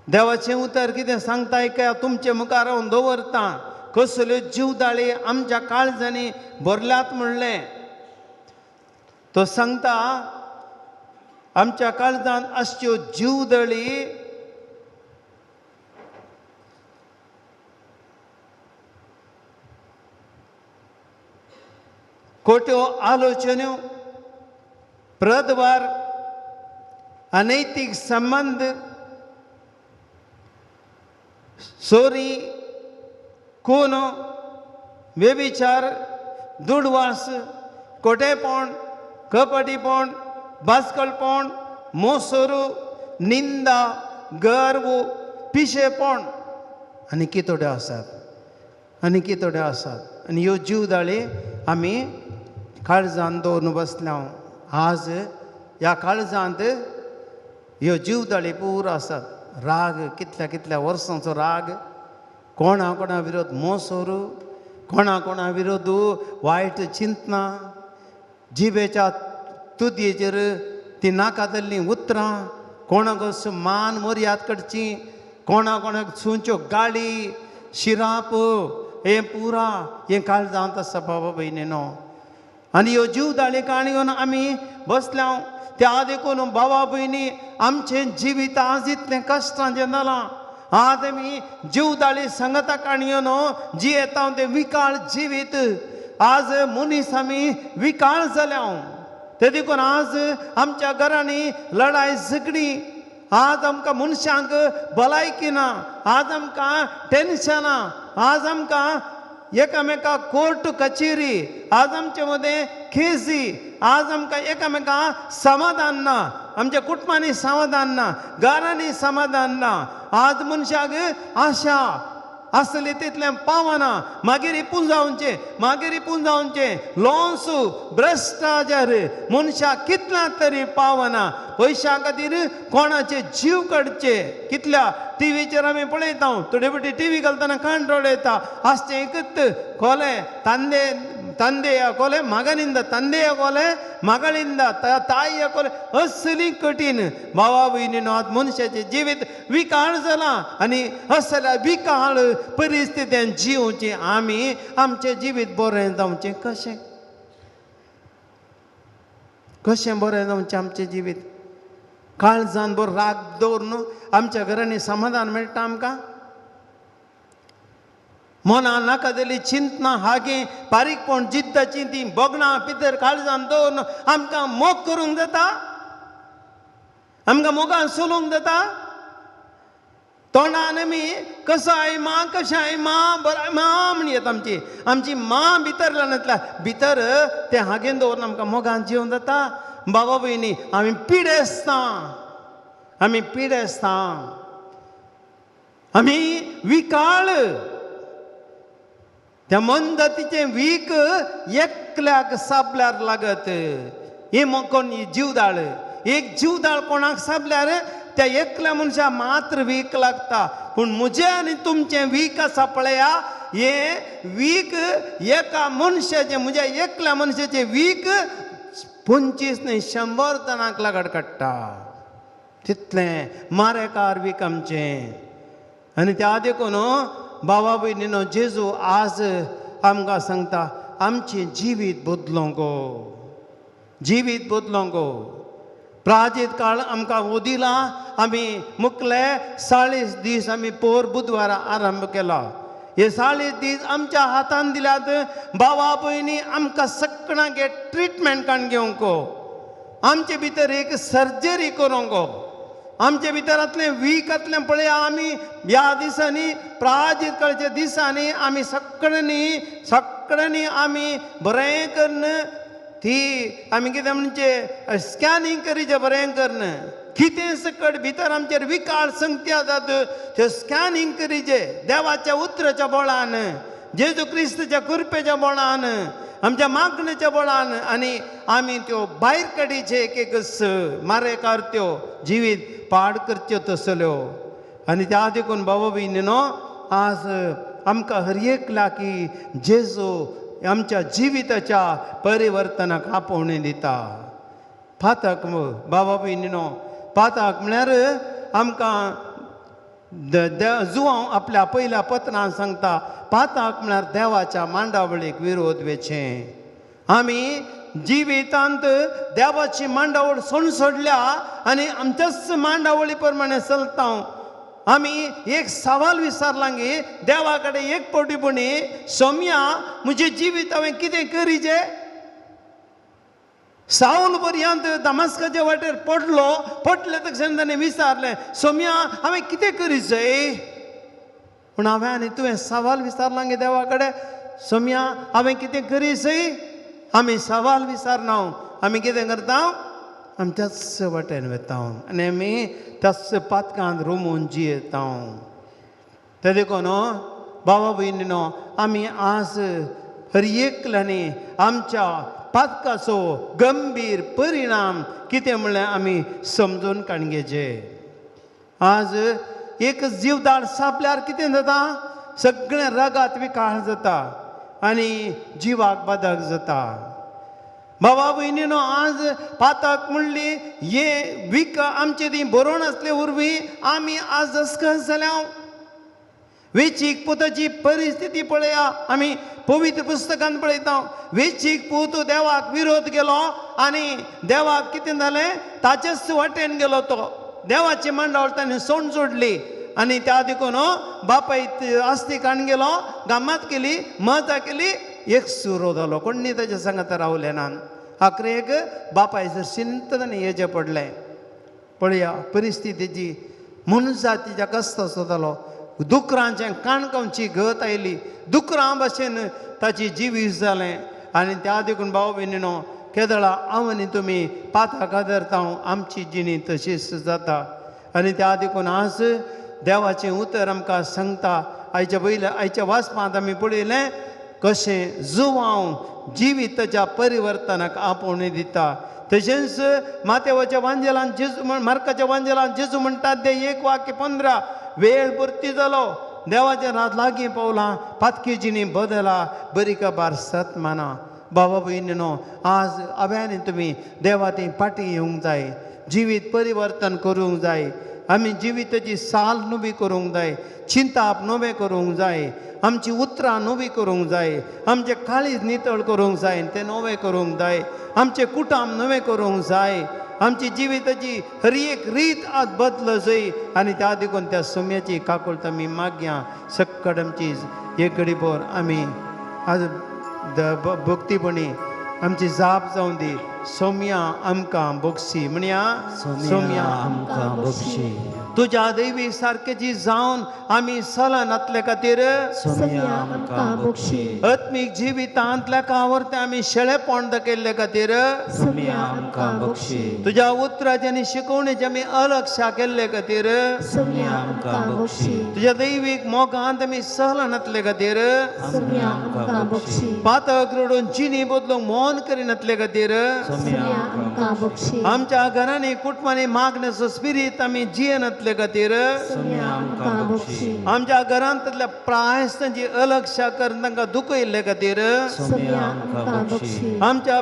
देवाचें उतर कितें सांगता काय तुमचे मुखार हांव दवरतां, कसल्यो जिवदाळी आमच्या काळजांनी भरल्यात म्हणलें. तो सांगता आमच्या काळजांत आसच्यो जिवदळी खोट्यो आलोचन्यो, प्रदवार, अनैतीक संबंद, चोरी, खून, व्यभिचार, दुडवास, खोटेपण, कपटीपण, बास्कलपण, मोसोरू, निंदा, गर्व, पिशेपण आनी कितोड्यो आसात, आनी कितोड्यो आसात. आनी ह्यो जिवदाळी आमी काळजान दवरून बसल्या. आज ह्या काळजांत ह्यो जिवदाळी पुरो आसात. राग, कितल्या कितल्या वर्सांचो राग, कोणा कोणा विरोध मोसोरू, कोणा कोणा विरोध वायट चिंतना, जिबेच्या तुदयेचेर ती नाका जाल्लीं उतरां, कोणाक मान मर्याद करची, कोणा कोणाक सुंच्यो गाळी, शिराप, हें पुरा हें काळजांत आसा बाबा भयणीनो. आनी ह्यो जिवदाळी काणी घेवन आमी बसल्या. त्या देखून बाबा भयणी आमचें जिवीत आज इतलें कश्टांचें जालां. आज आमी जिवदाळी सांगता काणी घेवन जियेता तें विकाळ जिवीत. आज मनीस आमी विकाळ जाल्या. ते देखून आज आमच्या घरांनी लढाय झगडी, आज आमकां मनशांक भलायकी ना, आज आमकां टेन्शनां, आज आमकां एकामेका कोर्ट कचेरी, आज आमचे मदें खेजी, आज आमकां एकामेका समाधान ना, आमच्या कुटुंबांनी समाधान ना, घरांनी समाधान ना. आज मनशाक आशा आसली तितलें पावना, मागीर पुंजावचें, मागीर पुंजावचें, लोन्सू, भ्रश्टाचार, मनशाक कितल्या तरी पावना. पयशां खातीर कोणाचे जीव काडचे. कितल्या टिवीचेर आमी पळयता, थोडे फावटी टिवी घालतना कांट्रोल येता, आसचें एकच कोले, ತಂದೆ ತಂದೆಯ ಕೊಲೆ ಮಗನಿಂದ, ತಂದೆಯ ಕೊಲೆ ಮಗಳಿಂದ, ತಾಯಿಯ ಕೊಲೆ, असली कठीण. भावा भयणीनो आज मनशाचें जिवीत विकाळ जालां आनी असल्या विकाळ परिस्थितीन जिवचें आमी आमचें जिवीत बरें जावचें कशें, कशें बरें जावचें आमचें जिवीत? काळजान बरो राग दवरून आमच्या घरांनी समाधान मेळटा आमकां? मना नाका जाल्ली चिंतना, हागे बारीकपण, जिद्दाची ती भोगणां भितर काळजान दवरून आमकां मोग करूंक जाता? आमकां मोगान चलूंक जाता? तोंडान आमी कसो I मां, कशें I मां, बरें मां म्हण येता. आमची आमची मां भितरल्यान भितर तें हागेन दवरून आमकां मोगान जिवंक जाता? बाबा भयणी आमी पिडेस्तां, आमी पिडेस्तां, आमी विकाळ. त्या मनजातीचें वीक एकल्याक सापल्यार लागत. हे कोण जिवदाळ, एक जिवदाळ कोणाक सापल्यार त्या एकल्या मनशाक मात्र वीक लागता. पूण म्हजें आनी तुमचें वीक आसा पळया, हें वीक एका मनशाचें, म्हज्या एकल्या मनशाचें वीक 25 न्हय 100 जाणांक लागड काडटा. तितलें मारेकार वीक आमचें. आनी त्या देखून बाबा भयणीनो जेजू आज आमकां सांगता आमचें जिवीत बदलोंक गो, जिवीत बदलोंक गो. प्राचीत काळ आमकां हो दिला. आमी मुखले 40 दीस आमी पोर बुधवारा आरंभ केला. हे 40 दीस आमच्या हातान दिल्यात. बाबा भयणी आमकां सगळ्यांक ट्रिटमेंट काडून घेवंक, आमचे भितर एक सर्जरी करूंक, आमचे भितरांतलें वीकांतलें पळया. आमी ह्या दिसांनी प्राचीत काळच्या दिसांनी आमी सगळ्यांनी सगळ्यांनी आमी बरें करून ती आमी कितें म्हणचें स्कॅनिंग करीचें बरें करून कितें सकट भितर आमचेर विकाळ संगती आसात त्यो स्कॅनिंग करीचें देवाच्या उतराच्या बळान, जेजू क्रिस्ताच्या कृपेच्या बळान. आमच्या मागणेच्या बळान आनी आमी त्यो भायर काडीचे एक एकच मारेकार त्यो जिवीत पाड करच्यो तसल्यो. आनी त्या देखून बाबा भयणीनो आज आमकां हर एकल्या की जेजू आमच्या जिविताच्या परिवर्तनाक आपोवणें दिता. पातक बाबा भयणीनो पातक म्हळ्यार आमकां जुवांव आपल्या पयल्या पत्रान सांगता पातक म्हळ्यार देवाच्या मांडावळीक विरोध वेचें. आमी जिवितांत देवाची मांडावळ सोडून सोडल्या आनी आमच्याच मांडावळी प्रमाणे चलता. आमी एक सवाल विचारला गे देवा कडेन एक फावटी सोम्या म्हजें जिवीत हांवें कितें करीचें. सावल पर्यंत दमास्काच्या वाटेर पडलो, पडले तक्षण ताणें विचारलें सोम्या हांवें कितें करीचें. पूण हांवें आनी तुवें सवाल विचारला गे देवा कडेन सोम्या हांवें कितें करीचें. आमी सवाल विचारना, आमी कितें करता आमी त्याच वाटेन वता आनी आमी त्याच पातकान रोमून जियेता. ते देखून बाबा भयणीनो आमी आज हर एकल्यांनी आमच्या पातकाचो गंभीर परिणाम कितें म्हणल्यार आमी समजून काडगेचे. आज एक जीवदार सापल्यार कितें जाता सगळें रगात विकाळ जाता आनी जिवाक बादक जाता. बाबा भयणीनो आज पातक म्हणली हे वीक आमचे ती बरोवन आसले वरवीं आमी आज अस्कस जाल्या. वेचीक पुताची परिस्थिती पळया, आमी पवित्र पुस्तकान पळयता वेचीक पूत देवाक विरोध केलो आनी देवाक कितें जालें ताचेच वाटेन गेलो तो. देवाची मांडावळ ताणें सोंड सोडली आनी त्या देखून बापाय आस्ती काण गेलो, गम्मत केली, मजा केली, एक सुरो जालो, कोणी ताच्या सांगात रावले ना. आखरेक बापायचो शिंत ताणें येचें पडलें. पळया परिस्थितीची मनजातीच्या कश्ट जालो, दुकरांचें काणकांची गत आयली, दुकरां भाशेन ताची जिवीत जालें. आनी त्या देखून भाव भयणीनो केदळा हांव आनी तुमी पाताक आदरता आमची जिणी तशीच जाता. आनी त्या देखून आज देवाचें उतर आमकां सांगता. आयच्या पयल्या आयच्या वाचपांत आमी पळयलें कशें जुवांव जिविताच्या परिवर्तनाक आपोवणें दिता. तशेंच मातेवाच्या वांजेलान जेजू मार्काच्या वांजेलान जेजू म्हणटात ते 1:15 वेळ पुरती जालो, देवाचें रात लागीं पावलां, पातकी जिणी बदला, बरी कबार सत माना. बाबा भयणीनो आज अभ्यानी तुमी देवा ती फाटीं येवंक जाय, जिवीत परिवर्तन करूंक जाय, आमी जिविताची साल नवी करूंक जाय, चिंताप नवें करूंक जाय, आमची उतरां नवी करूंक जाय, आमचें काळीज नितळ करूंक जाय तें नवें करूंक जाय, आमचें कुटाम नवें करूंक जाय, आमची जिविताची हर एक रीत आज बदल जाय. आनी त्या देखून त्या सोम्याची काकुळट आमी मागया. सक्कड आमची एक घडीभर आमी आज भक्तीपणी आमची जाप जावं दी. सोम्या आमकां बोगशी म्हणया, सोम्या आमकां बोगशी. तुज्या दैवी सारकेची जावन आमी सलनातले खातीर सोम्या आमकां बोगशी. आत्मीक जिवितांतल्या कावरते आमी शेळेपण दाखयल्ले खातीर सोम्या आमकां बोगशी. तुज्या उतराचे आनी शिकवणेचे आमी अलक्षा केल्ले खातीर सोम्या आमकां बोगशी. तुज्या दैवीक मोगांत आमी सलनातले खातीर सोम्या आमकां बोगशी. पातक रडून जिणी बदलूंक मौन करिनातले खातीर सोम्या आमकां बोगशी. आमच्या घरांनी कुटुंबांनी मागण्याचो स्पिरीत आमी जियेनातले खातीर सोम्या आमकां बोगशी. आमच्या घरांतल्या प्रायस्तांची अलक्षा करून तांकां दुखयल्ले खातीर सोम्या आमकां बोगशी. आमच्या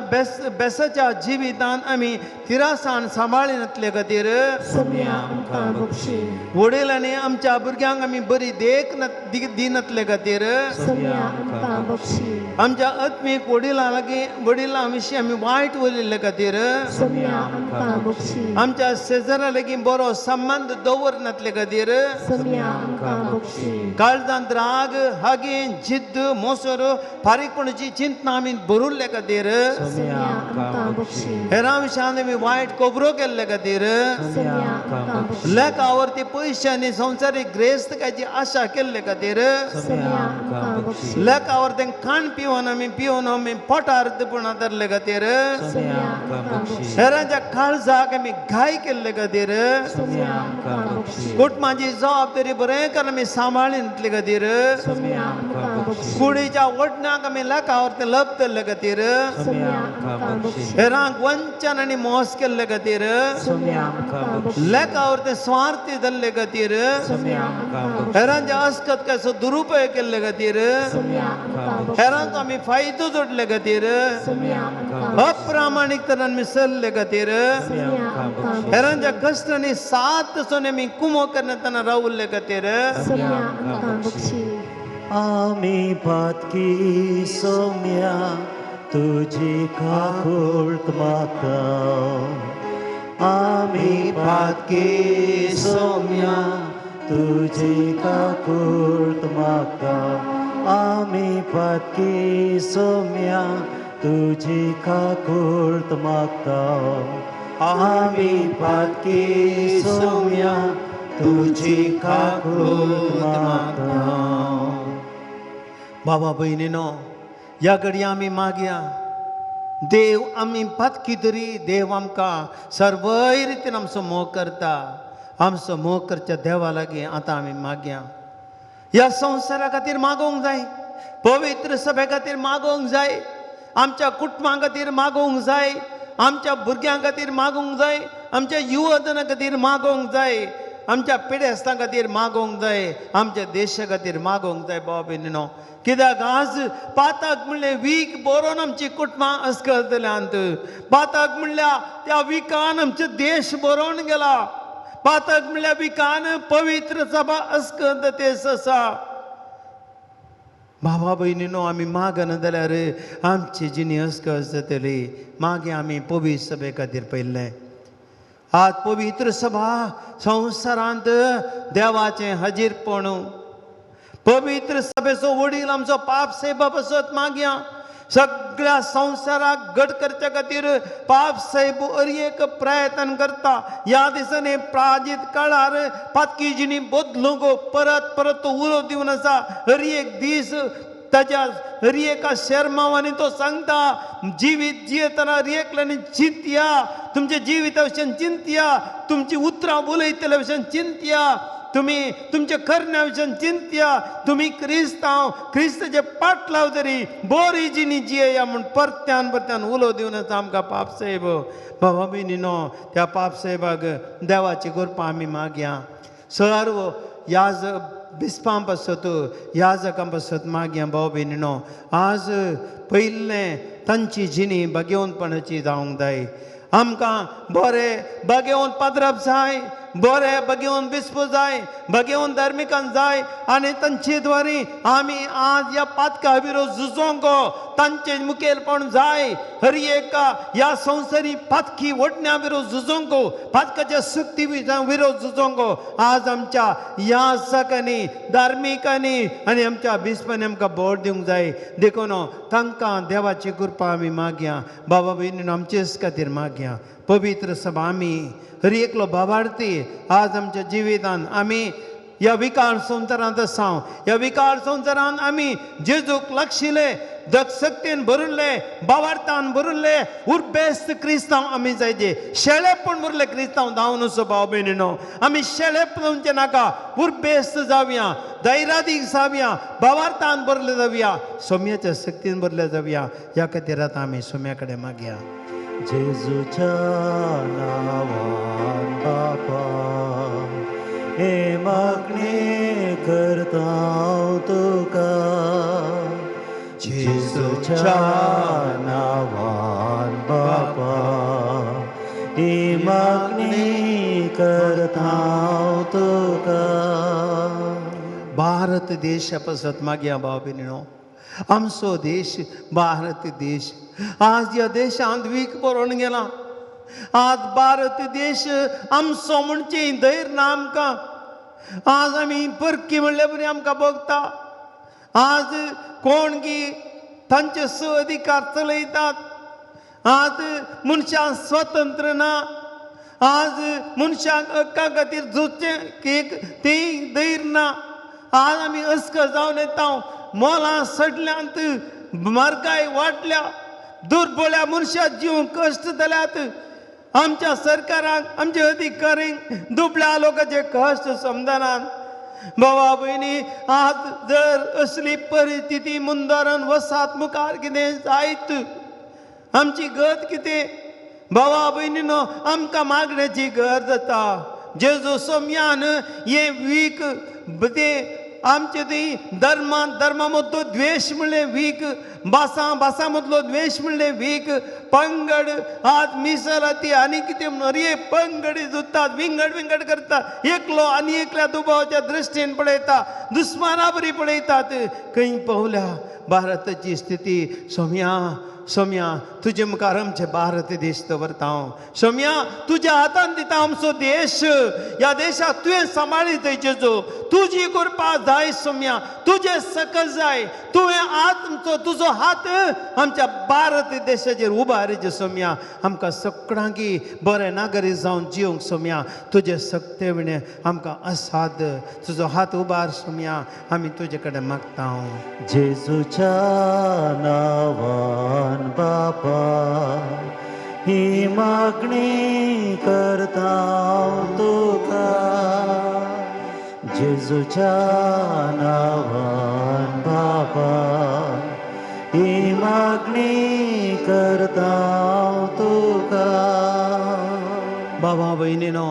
बेसाच्या जिवितांत आमी तिरासान सांबाळिनातले खातीर सोम्या आमकां बोगशी. वडिलांनी आमच्या भुरग्यांक आमी बरी देख दिनातले खातीर सोम्या आमकां बोगशी. आमच्या आत्मीक वडिलां लागीं वडिलां विशीं आमी वायट उलयल्ले खातीर सोम्या आमकां बोगशी. आमच्या शेजारा लागीं बरो संबंद दवरनातले खातीर सोम्या आमकां बोगशी. काळजांत राग हागी जिद्द मोसर फारीकपणाची चिंतना आमी भरुल्ले खातीर सोम्या आमकां बोगशी. हेरां विशयान आमी वायट खबरो केल्ले खातीर सोम्या आमकां बोगशी. लेखावरती पयशे आनी संवसारीक ग्रेस्तकायची आशा केल्ले खातीर सोम्या आमकां बोगशी. लेखावर तें खाण पिवन आमी पिवन आमी पोटार पूण धरले खातीर सोम्या आमकां बोगशी. हेरांच्या काळजाक आमी घाय केल्ले खातीर सोम्या आमकां बोगशी. कुटुंबाची जबाबदारी बरें करून आमी सांबाळिनातले खातीर सोम्या आमकां बक्षी. कुडीच्या वडणाक आमी लेखावर ते लपतले खातीर. सोम्या आमकां बक्षी. हेरांक वंचन आनी मोस केल्ले खातीर. सोम्या आमकां बक्षी. लेखावर ते स्वार्थी जाल्ले खातीर. सोम्या आमकां बक्षी. हेरांच्या अस्कत कसो दुरुपयोग केल्ले खातीर. सोम्या आमकां बक्षी. हेरांचो आमी फायदो जोडले खातीर. सोम्या आमकां अप्रामाणीक तरान आमी सरले खातीर. सोम्या आमकां बक्षी. हेरांच्या कश्टांनी साथ सोने आमी कुमो करतना रावल्ले खातीर. सोम्या आमकां बक्षी. आमी पातकी सोम्या तुजी काकूळत मागता. आमी पातकी सोम्या तुजी काकूळत मागता. आमी पातकी सोम्या तुजी काकूळत मागता. आमी पातकी सोम्या तुजी काकूळत मागता. बाबा भयणीनो, ह्या घडये आमी मागया देव आमी पातकी तरी देव आमकां सर्वय रितीन आमचो मोग करता. आमचो मोग करच्या देवा लागीं आतां आमी मागया. ह्या संवसारा खातीर मागोवंक जाय, पवित्र सभे खातीर मागोवंक जाय, आमच्या कुटुंबा खातीर मागोवंक जाय, आमच्या भुरग्यां खातीर मागोवंक जाय, आमच्या युवजना खातीर मागोवंक जाय, आमच्या पिडेस्तां खातीर मागोवंक जाय, आमच्या देशा खातीर मागोवंक जाय. बाबा भयणीनो, कित्याक आज पाताक म्हणलें वीख बरोवन आमची कुटुंबां अस्कलतल्यांत. पाताक म्हणल्यार त्या विखान आमचो देश बरोवन गेला. पातक म्हणल्यार विखान पवित्र सभा अस्कंद तेस आसा. बाबा भयणीनो, आमी मागना जाल्यार आमची जिणी अस्कस जातली. मागीर आमी पवित्र सभे खातीर पयलें. आज पवित्र सभा संवसारांत देवाचें हाजीरपण. पवित्र सभेचो वडील आमचो पाप सेवा पासत मागया. सगळ्या संवसाराक घट करच्या खातीर पाप साहेब हर एक प्रयत्न करता. ह्या दिसांनी प्राजीत काळार पातकी जिणी बदलूंक परत परत तो उलो दिवन आसा. हर एक दीस ताच्या हर एका शेरमावांनी तो सांगता, जिवीत जियेतना हर एकल्यानी चिंतया, तुमच्या जिविता विशयान चिंतया, तुमची उतरां उलयतल्या विशयान चिंतया, तुमी तुमच्या करण्या विशयान चिंतया, तुमी क्रिस्तांव क्रिस्ताचे पाटलाव तरी बरी जिणी जियेया म्हूण परत्यान परत्यान उलो दिवन आसा आमकां पापसाहेब. बाबा भयणीनो, त्या पापसाहेबाक देवाची कृपा आमी मागया. सर्व याज बिस्पां पासत याजकां पासत मागया. भाव भयणीनो, आज पयलें तांची जिणी भगेवनपणाची जावंक जाय. आमकां बरें बगेवन पाद्रप जाय, बरें बगेवन बिस्प जाय, बगेवन धार्मिकान जाय आनी तांचे द्वारे आमी आज ह्या पातका विरोध झुजोंक तांचे मुखेलपण जाय. हर एका ह्या संवसारी पातकी ओडण्या विरोध झुजोंक, पातकाच्या सक्ती विरोध झुजोंक आज आमच्या याजकांनी, धार्मिकांनी आनी आमच्या बिस्पांनी आमकां बोट दिवंक जाय. देखून तांकां देवाची कृपा आमी मागया. बाबा भयणीन, आमचेच खातीर मागया. पवित्र सभा आमी हर एकलो भावार्थी आज आमच्या जिवितान आमी ह्या विकार संवसारांत आसा. ह्या विकार संवसारांत आमी जेजूक लागशिल्ले, दक्षतेन भरिल्ले, भावार्थान भरिल्ले उर्बेस्त क्रिस्तांव आमी जायचे. शेळेपण भरले क्रिस्तांव जावन असो भाव भयणीनो, आमी शेळेप जावचें नाका. उर्बेस्त जावया, धैर्यादीक जावया, भावार्थान भरले जावया, सोम्याच्या शक्तीन भरले जावया. ह्या खातीर आतां आमी सोम्या कडेन मागया. जेजूच्या नांवान बापा हे मागणें करता हांव तुका. जेजूच्या नांवान बापा ही मागणी करता हांव तुका. भारत देशा पासत मागया. भाव भयणीनो, आमचो देश भारत देश आज ह्या देशांत वीख बरोवन गेला. आज भारत देश आमचो म्हणचे धैर्य ना आमकां. आज आमी परकी म्हणले बरी आमकां भोगता. आज कोण की तांचे स अधिकार चलयतात. आज मनशांक स्वतंत्र ना. आज मनशांक हक्का खातीर झुजचें एक तें धैर्य ना. आज आमी अस्कर जावन येता. मोलां सडल्यांत, म्हारगाय वाडल्या, दुर्बोळ्या मनशाक जीव कश्ट जाल्यात. आमच्या सरकाराक, आमच्या अधिकाऱ्यांक दुबळ्या लोकांचे कश्ट समजनात. बाबा भयणी, आज जर असली परिस्थिती मुंदारान वसात मुखार कितें जायत, आमची गत कितें? बाबा भयणीनो, आमकां मागण्याची गरज जाता. जेजू सोमयान हें वीख तें आमचे ती धर्मा धर्मा मदलो द्वेश म्हणलें वीख, भासां भासां मदलो द्वेश म्हणलें वीख, पंगड आज मिसल ती आनी कितें म्हणून हर एक पंगडी जुत्तात, विंगड विंगड करतात, एकलो आनी एकल्या दुबावाच्या दृश्टीन पळयता, दुस्माना बरी पळयतात. खंय पावल्या भारताची स्थिती? सोम्या, सोम्या, तुजे मुखार आमचे भारत देश दवरता हांव. सोम्या, तुज्या हातान दिता आमचो देश. ह्या देशाक तुवें सांबाळीत जेजू, तुजी कृपा जाय सोम्या, तुजें सकल जाय. तुवें आमचो तुजो हात आमच्या भारत देशाचेर उबारीचे सोम्या. आमकां सगळ्यांकी बरें नागरीक जावन जिवंक सोम्या, तुजे सक्ते विणें आमकां असाद तुजो हात उबार सोम्या, आमी तुजे कडेन मागता. जेजूच्या नावान बापा ही मागणी करता तुका, जेजूच्या नावान बापा ही मागणी करता तुका. बाबा भयणीनो,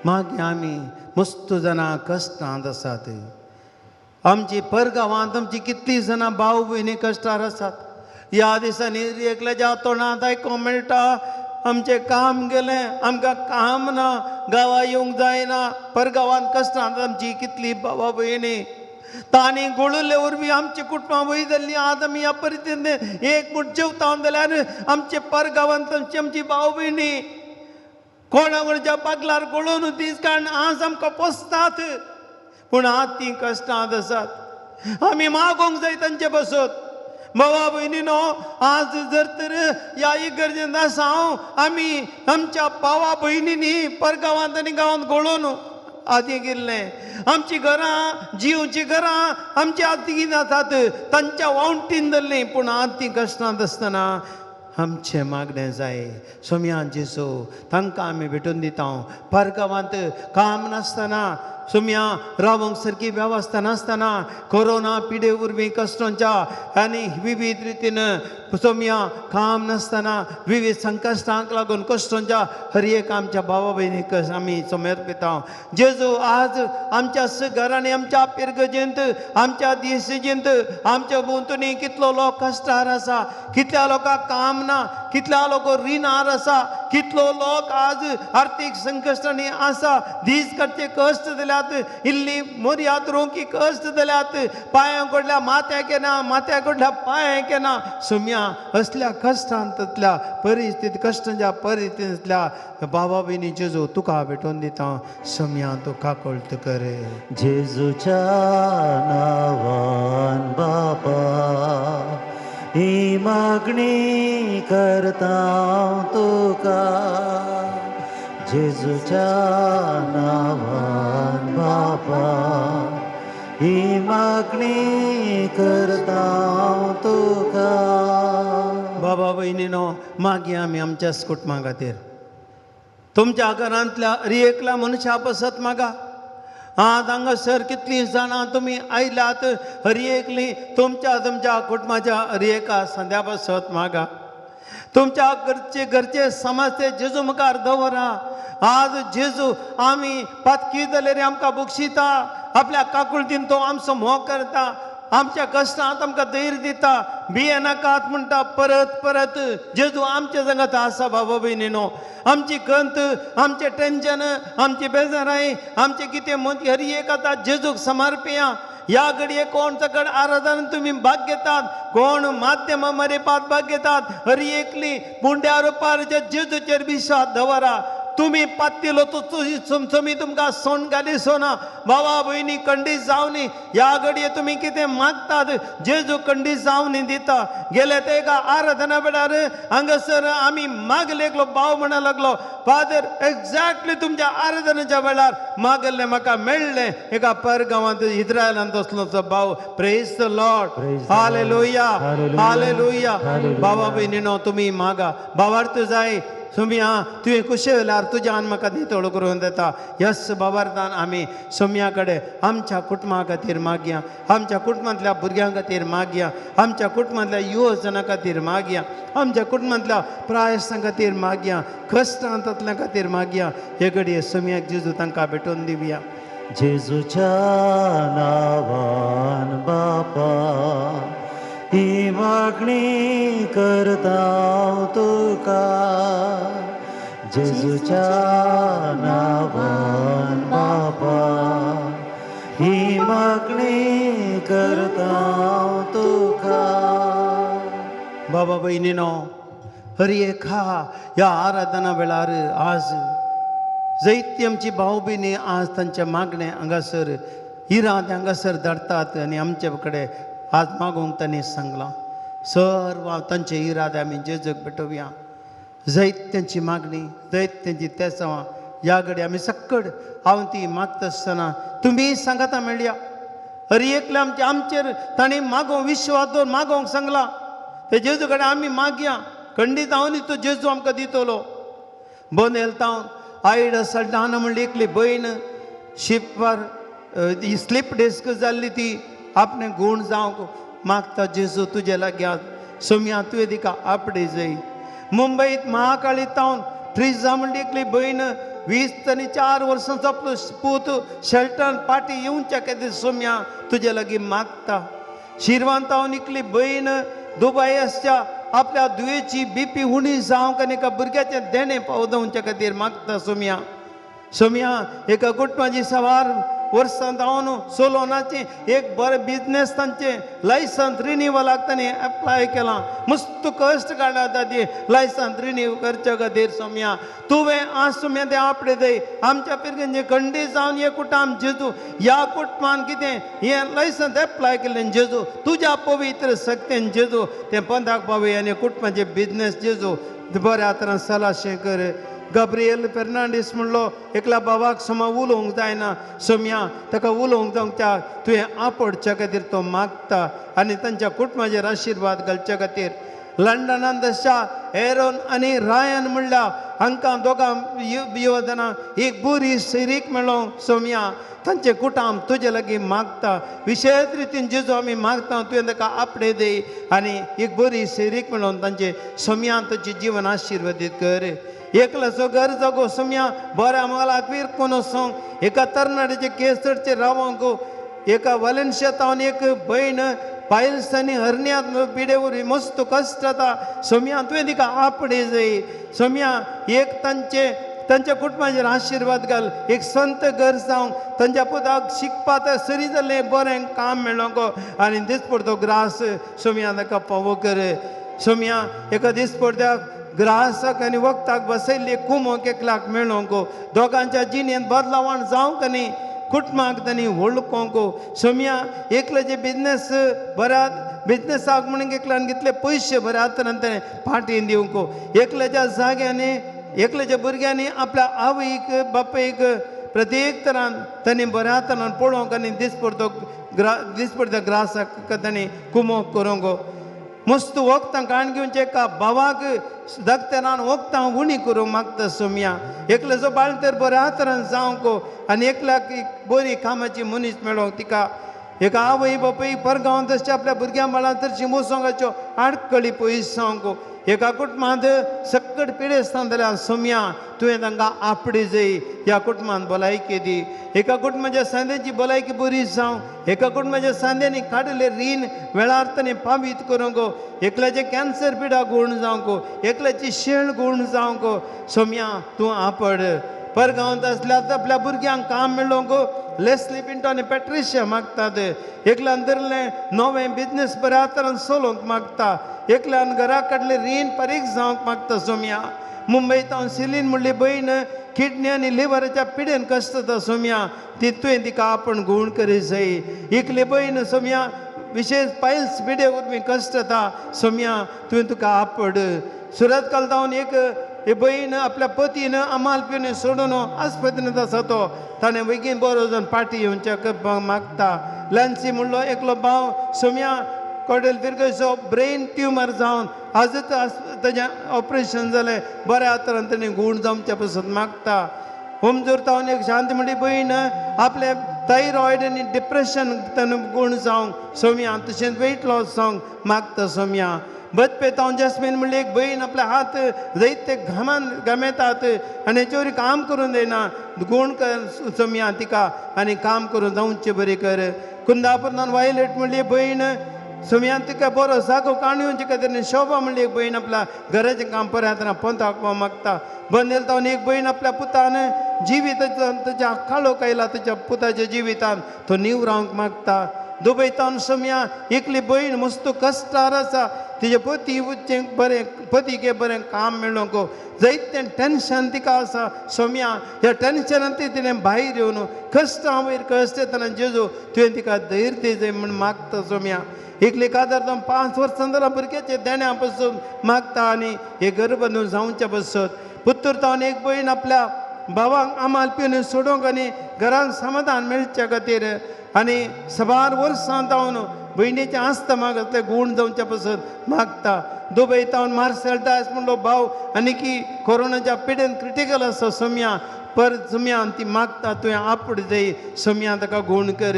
मागीर आमी मस्त जाणां कश्टांत आसात. आमची परगांवांत आमची कितलीं जाणां भाव भयणी कश्टार आसात. ह्या दिसांनी एकल्याच्या तोंडांत आयकूंक मेळटा, आमचें काम गेलें, आमकां काम ना, गांवा येवंक जायना. परगांवांत कश्टांत आमची कितली बाबा भयणी तांणी गोळुल्ले वरवीं आमची कुटुंबां वयर जाल्लीं. आज आमी ह्या परिस्थितींत एक मूठ जेवता जाल्यार आमचे परगांवांत आमची आमची भाव भयणी कोणा कोणाच्या पागलार गोळोवन दीस कारण आज आमकां पोसतात, पूण आज तीं कश्टांत आसात. आमी मागोंक जाय तांचे बसत. बाबा भयणीनो, आज जर तर ह्या इगर्जेंत आसा हांव, आमी आमच्या भावा भयणींनी परगांवांत आनी गांवांत गोळोवन आदी गेल्लें. आमची घरां जिवची घरां आमची आदी आसात, तांच्या वावटीन धरलीं, पूण आज तीं कश्टांत आसतना आमचें मागणें जाय सोम्या जेजू तांकां आमी भेटून दिता. परगांवांत काम नासतना सोम्या रावंक सारकी वेवस्था नासतना कोरोना पिडे वरवीं कश्टांच्या आनी विवीध रितीन सोम्या काम नासतना विवीध संकश्टांक लागून कश्टांच्या हर एक आमच्या भावा भयणीक आमी समर्पिता. जेजू आज आमच्या घरांनी, आमच्या पिरगजेंत, आमच्या देशजेंत, आमच्या भोंवतणी कितलो लोक कश्टार आसा, कितल्या लोकांक काम ना, कितल्या लोक रिणार आसा, कितलो लोक आज आर्थीक संकश्टांनी आसा, दीस काडचे कश्ट दिल्यात, इल्ली मोरयात रोंकी कश्ट दिल्यात, पांयां कडल्या माथ्याक येना, माथ्या कडल्या पांयांक येना. सोम्या असल्या कश्टांतल्या परिस्थिती, कश्टांच्या परिस्थितींतल्या बाबा भयणी जेजू तुका भेटोवन दिता. सोम्या तूं काकळत कर. जेजूच्या नावान बापा ही मागणी करता तुका, जेजूच्या नावान बापा ही मागणी करता तुका. बाबा भयणीनो, मागीर आमी आमच्याच कुटुंबा खातीर, तुमच्या घरांतल्या हर एकल्या मनशा पसत मागा. आज हांगासर कितलीं जाणां तुमी आयल्यात, हर एकली तुमच्या तुमच्या कुटुंबाच्या हर एका संद्या पसत मागा. तुमच्या घरचे घरचे समस्ये जेजू मुखार दवरा. आज जेजू आमी पातकी जाल्यार आमकां बक्षिता, आपल्या काकुळतीन तो आमचो मोग करता, आमच्या कश्टांत आमकां धैर्य दिता, भियेनाकात म्हणटा परत परत. जेजू आमच्या संगात आसा बाबा भयणीनो. आमची खंत, आमचें टेंशन, आमची बेजाराय, आमचें कितें मत हर एक आतां जेजूक समर्पया. ह्या घडये कोण सकड आराधन तुमी भाग घेतात, कोण माध्यमा मरेपात भाग घेतात, हर एकली मुंड्या रुपार जेजूचेर विश्वास दवरा. तुमी पात्तिलो तो चमचमी तुमकां सोंड घाली सोना. बाबा भयणी कंडीस जावनी. ह्या घडये तुमी कितें मागतात जेजू कंडीस जावनी दिता. गेले ते एका आराधना वेळार हांगासर आमी मागले, एकलो भाव म्हणा लागलो, फादर एग्जॅक्टली तुमच्या आराधनेच्या वेळार मागल्लें म्हाका मेळ्ळें. एका परगांवांत इस्रायलांत असलो तो भाव. Praise the Lord, hallelujah, hallelujah. बाबा भयणीनो, तुमी मागा, भावार्थ जाय. सोम्या तुवें कुशे वेल्यार तुज्यान म्हाका नितळ करून दिता. यस बाबार्थान आमी सोम्या कडेन आमच्या कुटुंबा खातीर मागया, आमच्या कुटुंबांतल्या भुरग्यां खातीर मागया, आमच्या कुटुंबांतल्या युवजनां खातीर मागया, आमच्या कुटुंबांतल्या प्रायस्तां खातीर मागया, कश्टांतल्या खातीर मागया. हे घडये सोम्याक जेजू तांकां भेटोवन दिवया. जेजूच्या नांवान बापा ही मागणी करता तुका, जेजूच्या नांवान बापा ही मागणी करता तुका. बाबा भयणीनो, हर एका ह्या आराधना वेळार आज जैती आमची भाव भयणी आज तांच्या मागणें हांगासर इराद हांगासर धाडटात आनी आमचे कडेन आज मागूंक तांणी सांगलां. सर्व तांचे इरादे आमी जेजूक भेटोवया. जैत तांची मागणी, जैत तांची तेसांवां ह्या घडी आमी सक्कड हांव ती मागता आसतना तुमी सांगाता मेळया. हर एकले आमचे आमचेर तांणी मागोवंक विश्वास दवर मागोवंक सांगलां. ते जेजू कडेन आमी मागया, खंडीत हांव न्ही तो जेजू आमकां दितलो. बोनेल तावन आयड सल्टाना म्हणली एकली भयण शिपार स्लीप डिस्क जाल्ली ती आपणें गूण जावंक मागता जेजू तुजे लागीं सोम्या तुवें तिका आपडे जाय. मुंबयत महाकाळी तावन ट्रिजा म्हणली एकली भयण 20 आनी 4 वर्सांचो आपलो पूत शेल्टन पाटी येवच्या खातीर सोम्या तुजे लागीं मागता. शिरवान तावन एकली भयण दुबाय आसच्या आपल्या दुयेची बीपी उणी जावंक आनी एका भुरग्याचें देणें पावोवच्या खातीर मागता सोम्या. सोम्या एका कुटुंबाची सवार वर्सां जावन सोलोनाचें एक बरें बिजनेस तांचें लायसन्स रिनिवलाक तांणी एप्लाय केलां. मस्त कश्ट काडला ताची लायसन्स रिनीव करच्या खातीर. सोम्या तुवें आज सोम्या तें आपडे दय आमच्या पिरगेंचे खंडी जावन हे कुटुंब जेजू ह्या कुटुंबान कितें हें लायसन्स एप्लाय केल्लें जेजू तुज्या पवित्र शक्तेन जेजू तें पंदाक पावय आनी कुटुंबाचें बिजनेस जेजू बऱ्या तरान सलाशें कर. गाब्रियल फेर्नांडीस म्हणलो एकल्या बाबाक समा उलोवंक जायना सोम्या ताका उलोवंक जावंक त्या तुवें आपडच्या खातीर तो मागता आनी तांच्या कुटुंबाचेर आशिर्वाद घालच्या खातीर. लंडनान दशा एरोन आनी रायन म्हणल्या हांकां दोगां युवजनां एक बरी सैरीक मेळों सोम्या तांचे कुटुंब तुजे लागीं मागता. विशेश रितीन जेजू आमी मागता तुवें ताका आपडे दी आनी एक बरी सैरीक मेळोवन तांचे सोम्या तांचें जिवन आशिर्वादीत कर. एकल्याचो घर जागो सोम्या बऱ्या मोलाक विरकून वचोंक एका तरणाट्याचे केस चडचे रावोंक एका वलेन्शिया तावन एक भयण पायल्स आनी हरण्यांत पिडे वरवीं मस्त कश्ट जाता सोम्या तुवें तिका आपडे जाय. सोम्या एक तांचे तांच्या कुटुंबाचेर आशिर्वाद घाल. एक संत घर जावंक तांच्या पुताक शिकपा तर सरी जाल्लें बरें काम मेळोंक आनी दिसपडतो ग्रास सोम्या ताका पावो कर. सोम्या एका दिसपडत्याक ग्रासाक आनी वखदाक बसयल्ली कुमोक एकल्याक मेळोंक दोगांच्या जिणेंत बदलावण जावंक आनी कुटुंबाक तांणी वळखोंक. सोम्या एकल्याचे बिजनेस बऱ्या बिजनेसाक म्हणून एकल्यान घेतले पयशे बऱ्या तरान ताणें फाटीन दिवंक. एकल्याच्या जाग्यांनी एकल्याच्या भुरग्यांनी आपल्या आवयक बापायक प्रत्येक तरान तांणी बऱ्या तरान पळोवंक आनी दिसपडतो दिसपडत्या ग्रासाक तांणी कुमोक करूंक. मस्त वखदां काण घेवचें एका भावाक धाकट्यान वखदां उणी करूंक मागता सोम्या. एकल्याचो बाळंतेर बऱ्या तरान जावंक आनी एकल्याक एक बरी कामाची मनीस मेळोंक तिका एका आवय बापूय परगांवांत तशें आपल्या भुरग्यां बाळां तशी मोसोंगाच्यो आडकळी पयस जावंक. एका कुटुंबांत सक्कड पिडेस्तां जाल्यार सोम्या तुवें तांकां आपडे जाय ह्या कुटुंबांत भलायकी दी. एका कुटुंबाच्या सांद्याची भलायकी बरी जावं. एका कुटुंबाच्या सांद्यांनी काडिल्लें रीण वेळार ताणें पावीत करूंक. एकल्याचें कॅन्सर पिडा गूण जावंक, एकल्याची शेण गूण जावंक सोम्या तूं आपड. परगांवांत आसल्यार आपल्या भुरग्यांक काम मेळोवंक लेस्ली पिंटो आनी पेट्रिशिया मागतात. एकल्यान धरलें नवें बिजनेस बऱ्या तरान चलोवंक मागता. एकल्यान घरा काडलें रीण फारीक जावंक मागता सोम्या. मुंबयत हांव सिलीन म्हणली भयण किडनी आनी लिवराच्या पिडेन कश्ट जाता सोम्या ती तुवें तिका आपण गूण करी जाय. एकली भयण सोम्या विशेष पायल्स पिडे वरवीं कश्ट जाता सोम्या तुवें तुका आपड. सुरत कालतावन एक भयण आपल्या पतीन अमाल पिवन सोडून आस्पत्रेंत आसा तो ताणें बेगीन बरो जावन पाटी येवच्याक मागता. लॅन्सी म्हणलो एकलो भाव सोम्या कॉडेल फिरगयचो ब्रेन ट्युमर जावन आजच ताजें ऑपरेशन जालें बऱ्या तरान तेणें गूण जावच्या पसत मागता. होमजोर तावन एक शांत म्हणली भयण आपलें थायरॉयड आनी डिप्रेशन ताणें गूण जावंक सोम्या तशेंच वेट लॉस जावंक मागता सोम्या. बदपे तावन जस्मीन म्हणली एक भयण आपले हात जायते घामान घामेतात आनी हेचेवर काम करून दिना गूण कर सोम्या तिका आनी काम करून जावचें बरें कर. कुंदापुरान वायलेट म्हणली भयण सोम्यान तिका बरो जागो काणयेवचे खातीर शोभा म्हणली एक भयण आपल्या घराचें काम परत पंथाक मागता. बंदेल तावन एक भयण आपल्या पुतान जिवीत ताच्या काळोख आयला ताच्या पुताच्या जिवितान तो नीव रावंक मागता. दुबय तावन सोम्या एकली भयण मस्त कश्टार आसा तिजे पती बरें पतीके बरें काम मेळोंक जायतें टेंशन तिका आसा सोम्या. ह्या टेंशनान ती तिणें भायर येवन कश्टां वयर कश्ट येतना जेजू तुवें तिका धैर्य दी जाय म्हूण मागता सोम्या. एकली कादर 5 वर्सां जाल्यार भुरग्याचे देण्या पसून मागता आनी हे गर्भ जावच्या पसत. पुत्तूर तावन एक भयण आपल्या भावांक आमाल पिवन सोडोवंक आनी घरान समाधान मेळच्या खातीर आनी साबार वर्सां तावन भयणीचें आस्ता मागतले गूण जावच्या पसत मागता. दुबय तावन मार्सेल डायस म्हणलो भाव आनी की कोरोनाच्या पिडेन क्रिटिकल आसा सोम्या पर सोम्या ती मागता तुवें आपूड जाय सोम्या ताका गूण कर.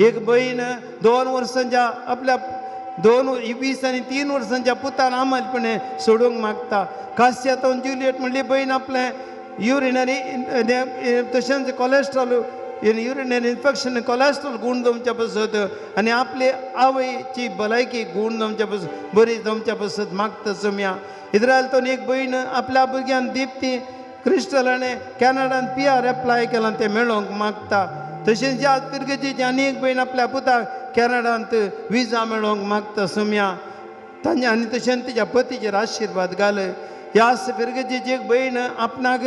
एक भयण 2 वर्सांच्या आपल्या 2 20 आनी 3 वर्सांच्या पुतान आमालपणे सोडूंक मागता. कास्या तावन जुलियट म्हणली भयण आपलें युरिनरी तशेंच कॉलेस्ट्रॉल युरिनरी इन्फेक्शन कॉलेस्ट्रॉल गूण जावच्या पसत आनी आपले आवयची भलायकी गूण जावच्या पसत बरी जावच्या पसत मागता सोम्या. इद्रायल तावन एक भयण आपल्या भुरग्यान दीप्ती क्रिस्टलाने कॅनडान PR apply केलां तें मेळोवंक मागता. तशेंच ज्या पिरगेची आनी एक भयण आपल्या पुताक कॅनडांत विजा मेळोवंक मागता सोम्या. तांच्या आनी तशेंच तिच्या पतीचेर आशिर्वाद घाल. ह्या फिरगेची एक भयण आपणाक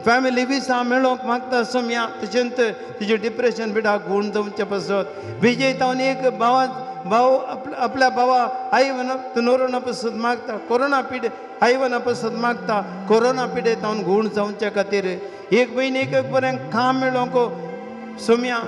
फॅमिली विसा मेळोवंक मागता सोम्या तशेंच तिजें डिप्रेशन बिडाक गूण जावचें पसत. विजय तावन एक भावा भाव आपल्या भावा आईवना नोरोना पसत मागता कोरोना पिडे आईवना पसत मागता कोरोना पिडे तावन गूण जावच्या खातीर. एक भयण एक बरें काम मेळोवंक सोम्या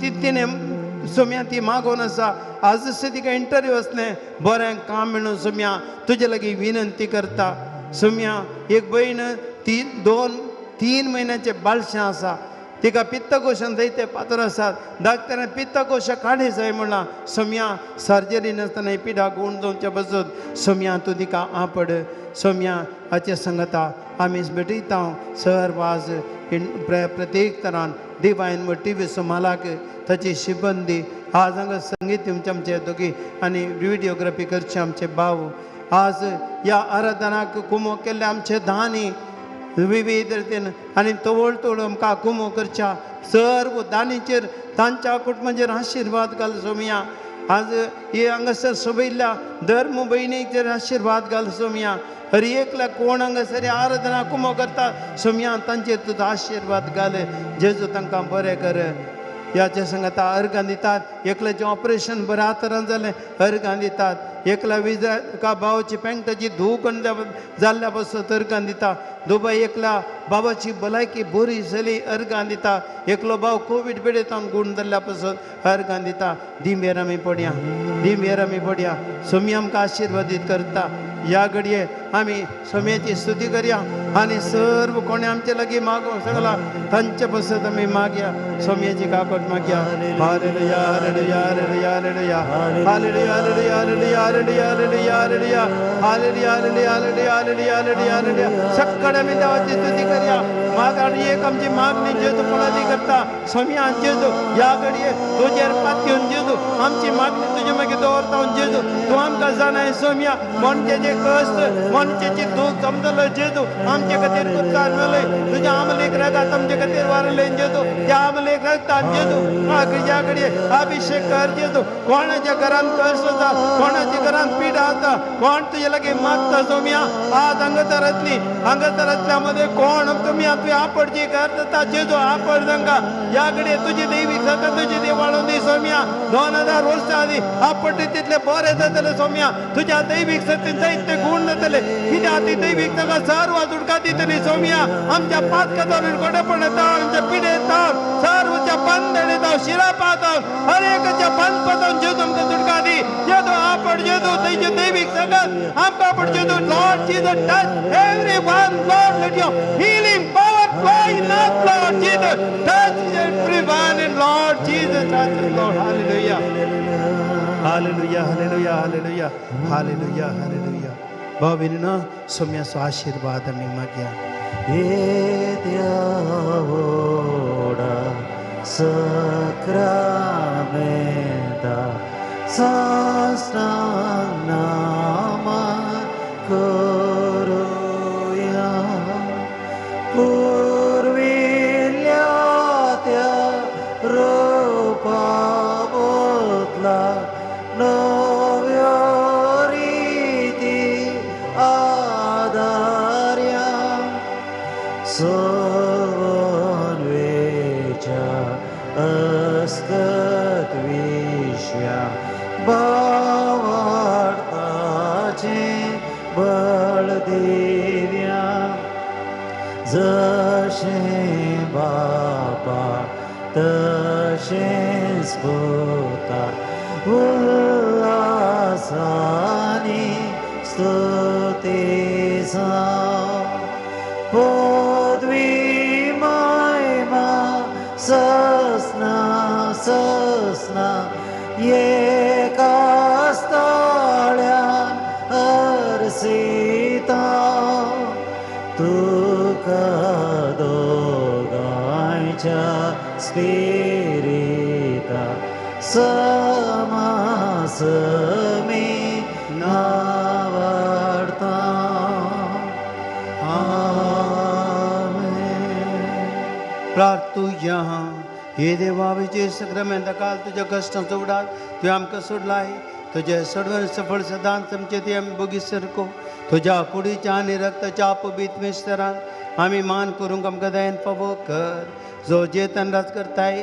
ती तिणें सोम्या ती मागोवन आसा आज तिका इंटरव्यू आसलें बरें काम मेळून सोम्या तुजे लागीं विनंती करता सोम्या. एक भयण ती 2-3 म्हयन्याचें बाळशें आसा तिका पित्तकोशान जायते पात्र आसात डाक्टरान पित्तकोशा काडी जाय म्हणलां सोम्या सर्जरी नासतना पिडा गूण जावच्या पसत सोम्या तूं तिका आपड सोम्या. हाचे संगता आमी भेटयता सर वाज प्रत्येक तरान डिवायन टीव्ही सुमालाक ताची शिबंदी आज हांगा संगीत आमचे दोगी आनी व्हिडियोग्राफी करचे आमचे भाव आज ह्या आराधनाक कुमो केल्ले आमचे दानी विविध रितीन आनी तवळ तवळ आमकां कुमो करच्या सर्व दानीचेर तांच्या कुटुंबाचेर आशिर्वाद घाल सोम्या. आज हे हांगासर सोबयल्ल्या धर्म भयणीचेर आशिर्वाद घाल सोम्या. हर एकल्या कोण हांगासर आराधना कुमो करता सोम्या तांचेर तुजो आशिर्वाद घाल जेजू तांकां बरें कर. ह्याच्या संगता अर्गां दितात एकल्याचें ऑपरेशन बऱ्या तरान जालें अर्गां दितात एकल्या विजा एका भावाची पेंटाची धूव जाल्ल्या पासून अर्गां दिता. दुबय एकल्या बाबाची भलायकी बरी जाली अर्गां दिता. एकलो भाव कोवीड पिडेतान गूण जाल्ल्या पासून अर्गां दिता. दिंबेर आमी पडया दिंबेर आमी पडया सोम्या आमकां आशिर्वादीत करता. ह्या घडये आमी सोम्याची स्तुती करया आनी सर्व कोणे आमचे लागीं मागोवंक सगळा तांचे पसत आमी मागया सोम्याची काकट मागया. Hallelujah hallelujah hallelujah hallelujah hallelujah hallelujah hallelujah hallelujah hallelujah hallelujah hallelujah hallelujah hallelujah hallelujah. सगळे आमी देवाची स्तुती करया. माग आनी एक आमची मागणी जेजू कोणाली करता सोम्या जेजू ह्या घडये तुजेर पातयेवन जेजू आमची मागणी तुजे मागीर दवरता जेजू तूं आमकां जाणाय सोम्या मनशाचे कश्ट मनशाची दूख समजलो जेजू आमचे खातीर कुर्तान मेले तुज्या आमलेक रगात आमचे खातीर वारले जेजू त्या आमलेक रगतान जेजू ह्या घडये अभिषेक कर जेजू. कोणाच्या घरान कश्ट आसा कोणाच्या घरान पिडा आसा कोण तुजे लागीं मागता सोम्या आज हांगासरांतली हांगासरांतल्या मध्ये कोण तुमी तुवें आपडची करता जेजू आपड तांकां ह्या घडये तुजी देवी सगळं तुजी देव वाडोवन दी सोम्या. 2000 वर्सां आदी आपडली तितले बरें जातले सोम्या तुज्या दैवीक सत्तेन जायते गूण जातले कित्याक ती दैवीक ताका सर्व उदका दितली सोम्या. आमच्या पातकां कोडेपण येता आमच्या पिडे येता सर्वच्या बंधन येता शिरापातून हर एकाच्या पंथपातून जेजू आमकां सुटका दी जेजू आपड जेजू तेजे दैवीक संगत आमकां आपड जेजू. Lord Jesus, touch everyone. Lord, let your healing power flow in us. Lord Jesus, touch everyone, and Lord Jesus, touch us, Lord. Hallelujah, hallelujah, hallelujah, hallelujah, hallelujah, hallelujah. भाव भयणीनो, सोम्याचो आशिर्वाद आमी मागया. येद्या सक्रामेंता साष्टांग नामा करुया पुर्विल्ल्या त्या रूपा बदला नव्यो रिती आदार्या सवनवेच्या अस्कत विश्व्या भावार्थाचे बळ दिव्या जशें बापा तशेंच पुता उल्हासानी स्तुती जावं पदवी महिमा ससना ससना एकाच ताळ्यान अर्सिता तुका दोगांयच्या स्पिरिता समासमी नावाडता. आमेन. प्रार्थुया. हे देवा, विजय सक्रमेंता काल तुज्या कश्टांचो उडास तुवें आमकां सोडलाय. तुज्या सोडवण सफळ सदांच आमचे ती आमी बोगी सरको तुज्या कुडीच्या आनी रक्ताच्या अपबीत मिस्तरान आमी मान करूंक आमकां दयेन फावो कर, जो जेतन राज करताय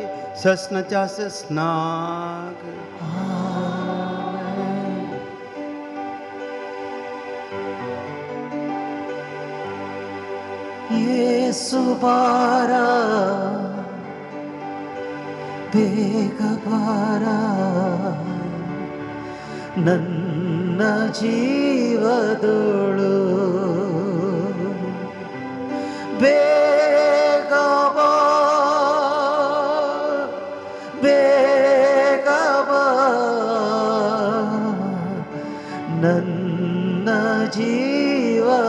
ससनाच्या ससनाक. येसु बारा ಬೇಗ ಬಾರ ನನ್ನ ಜೀವದೋಳು ಬೇಗ ಬಾ ಬೇಗ ಬಾ ನನ್ನ ಜೀವದೋಳು.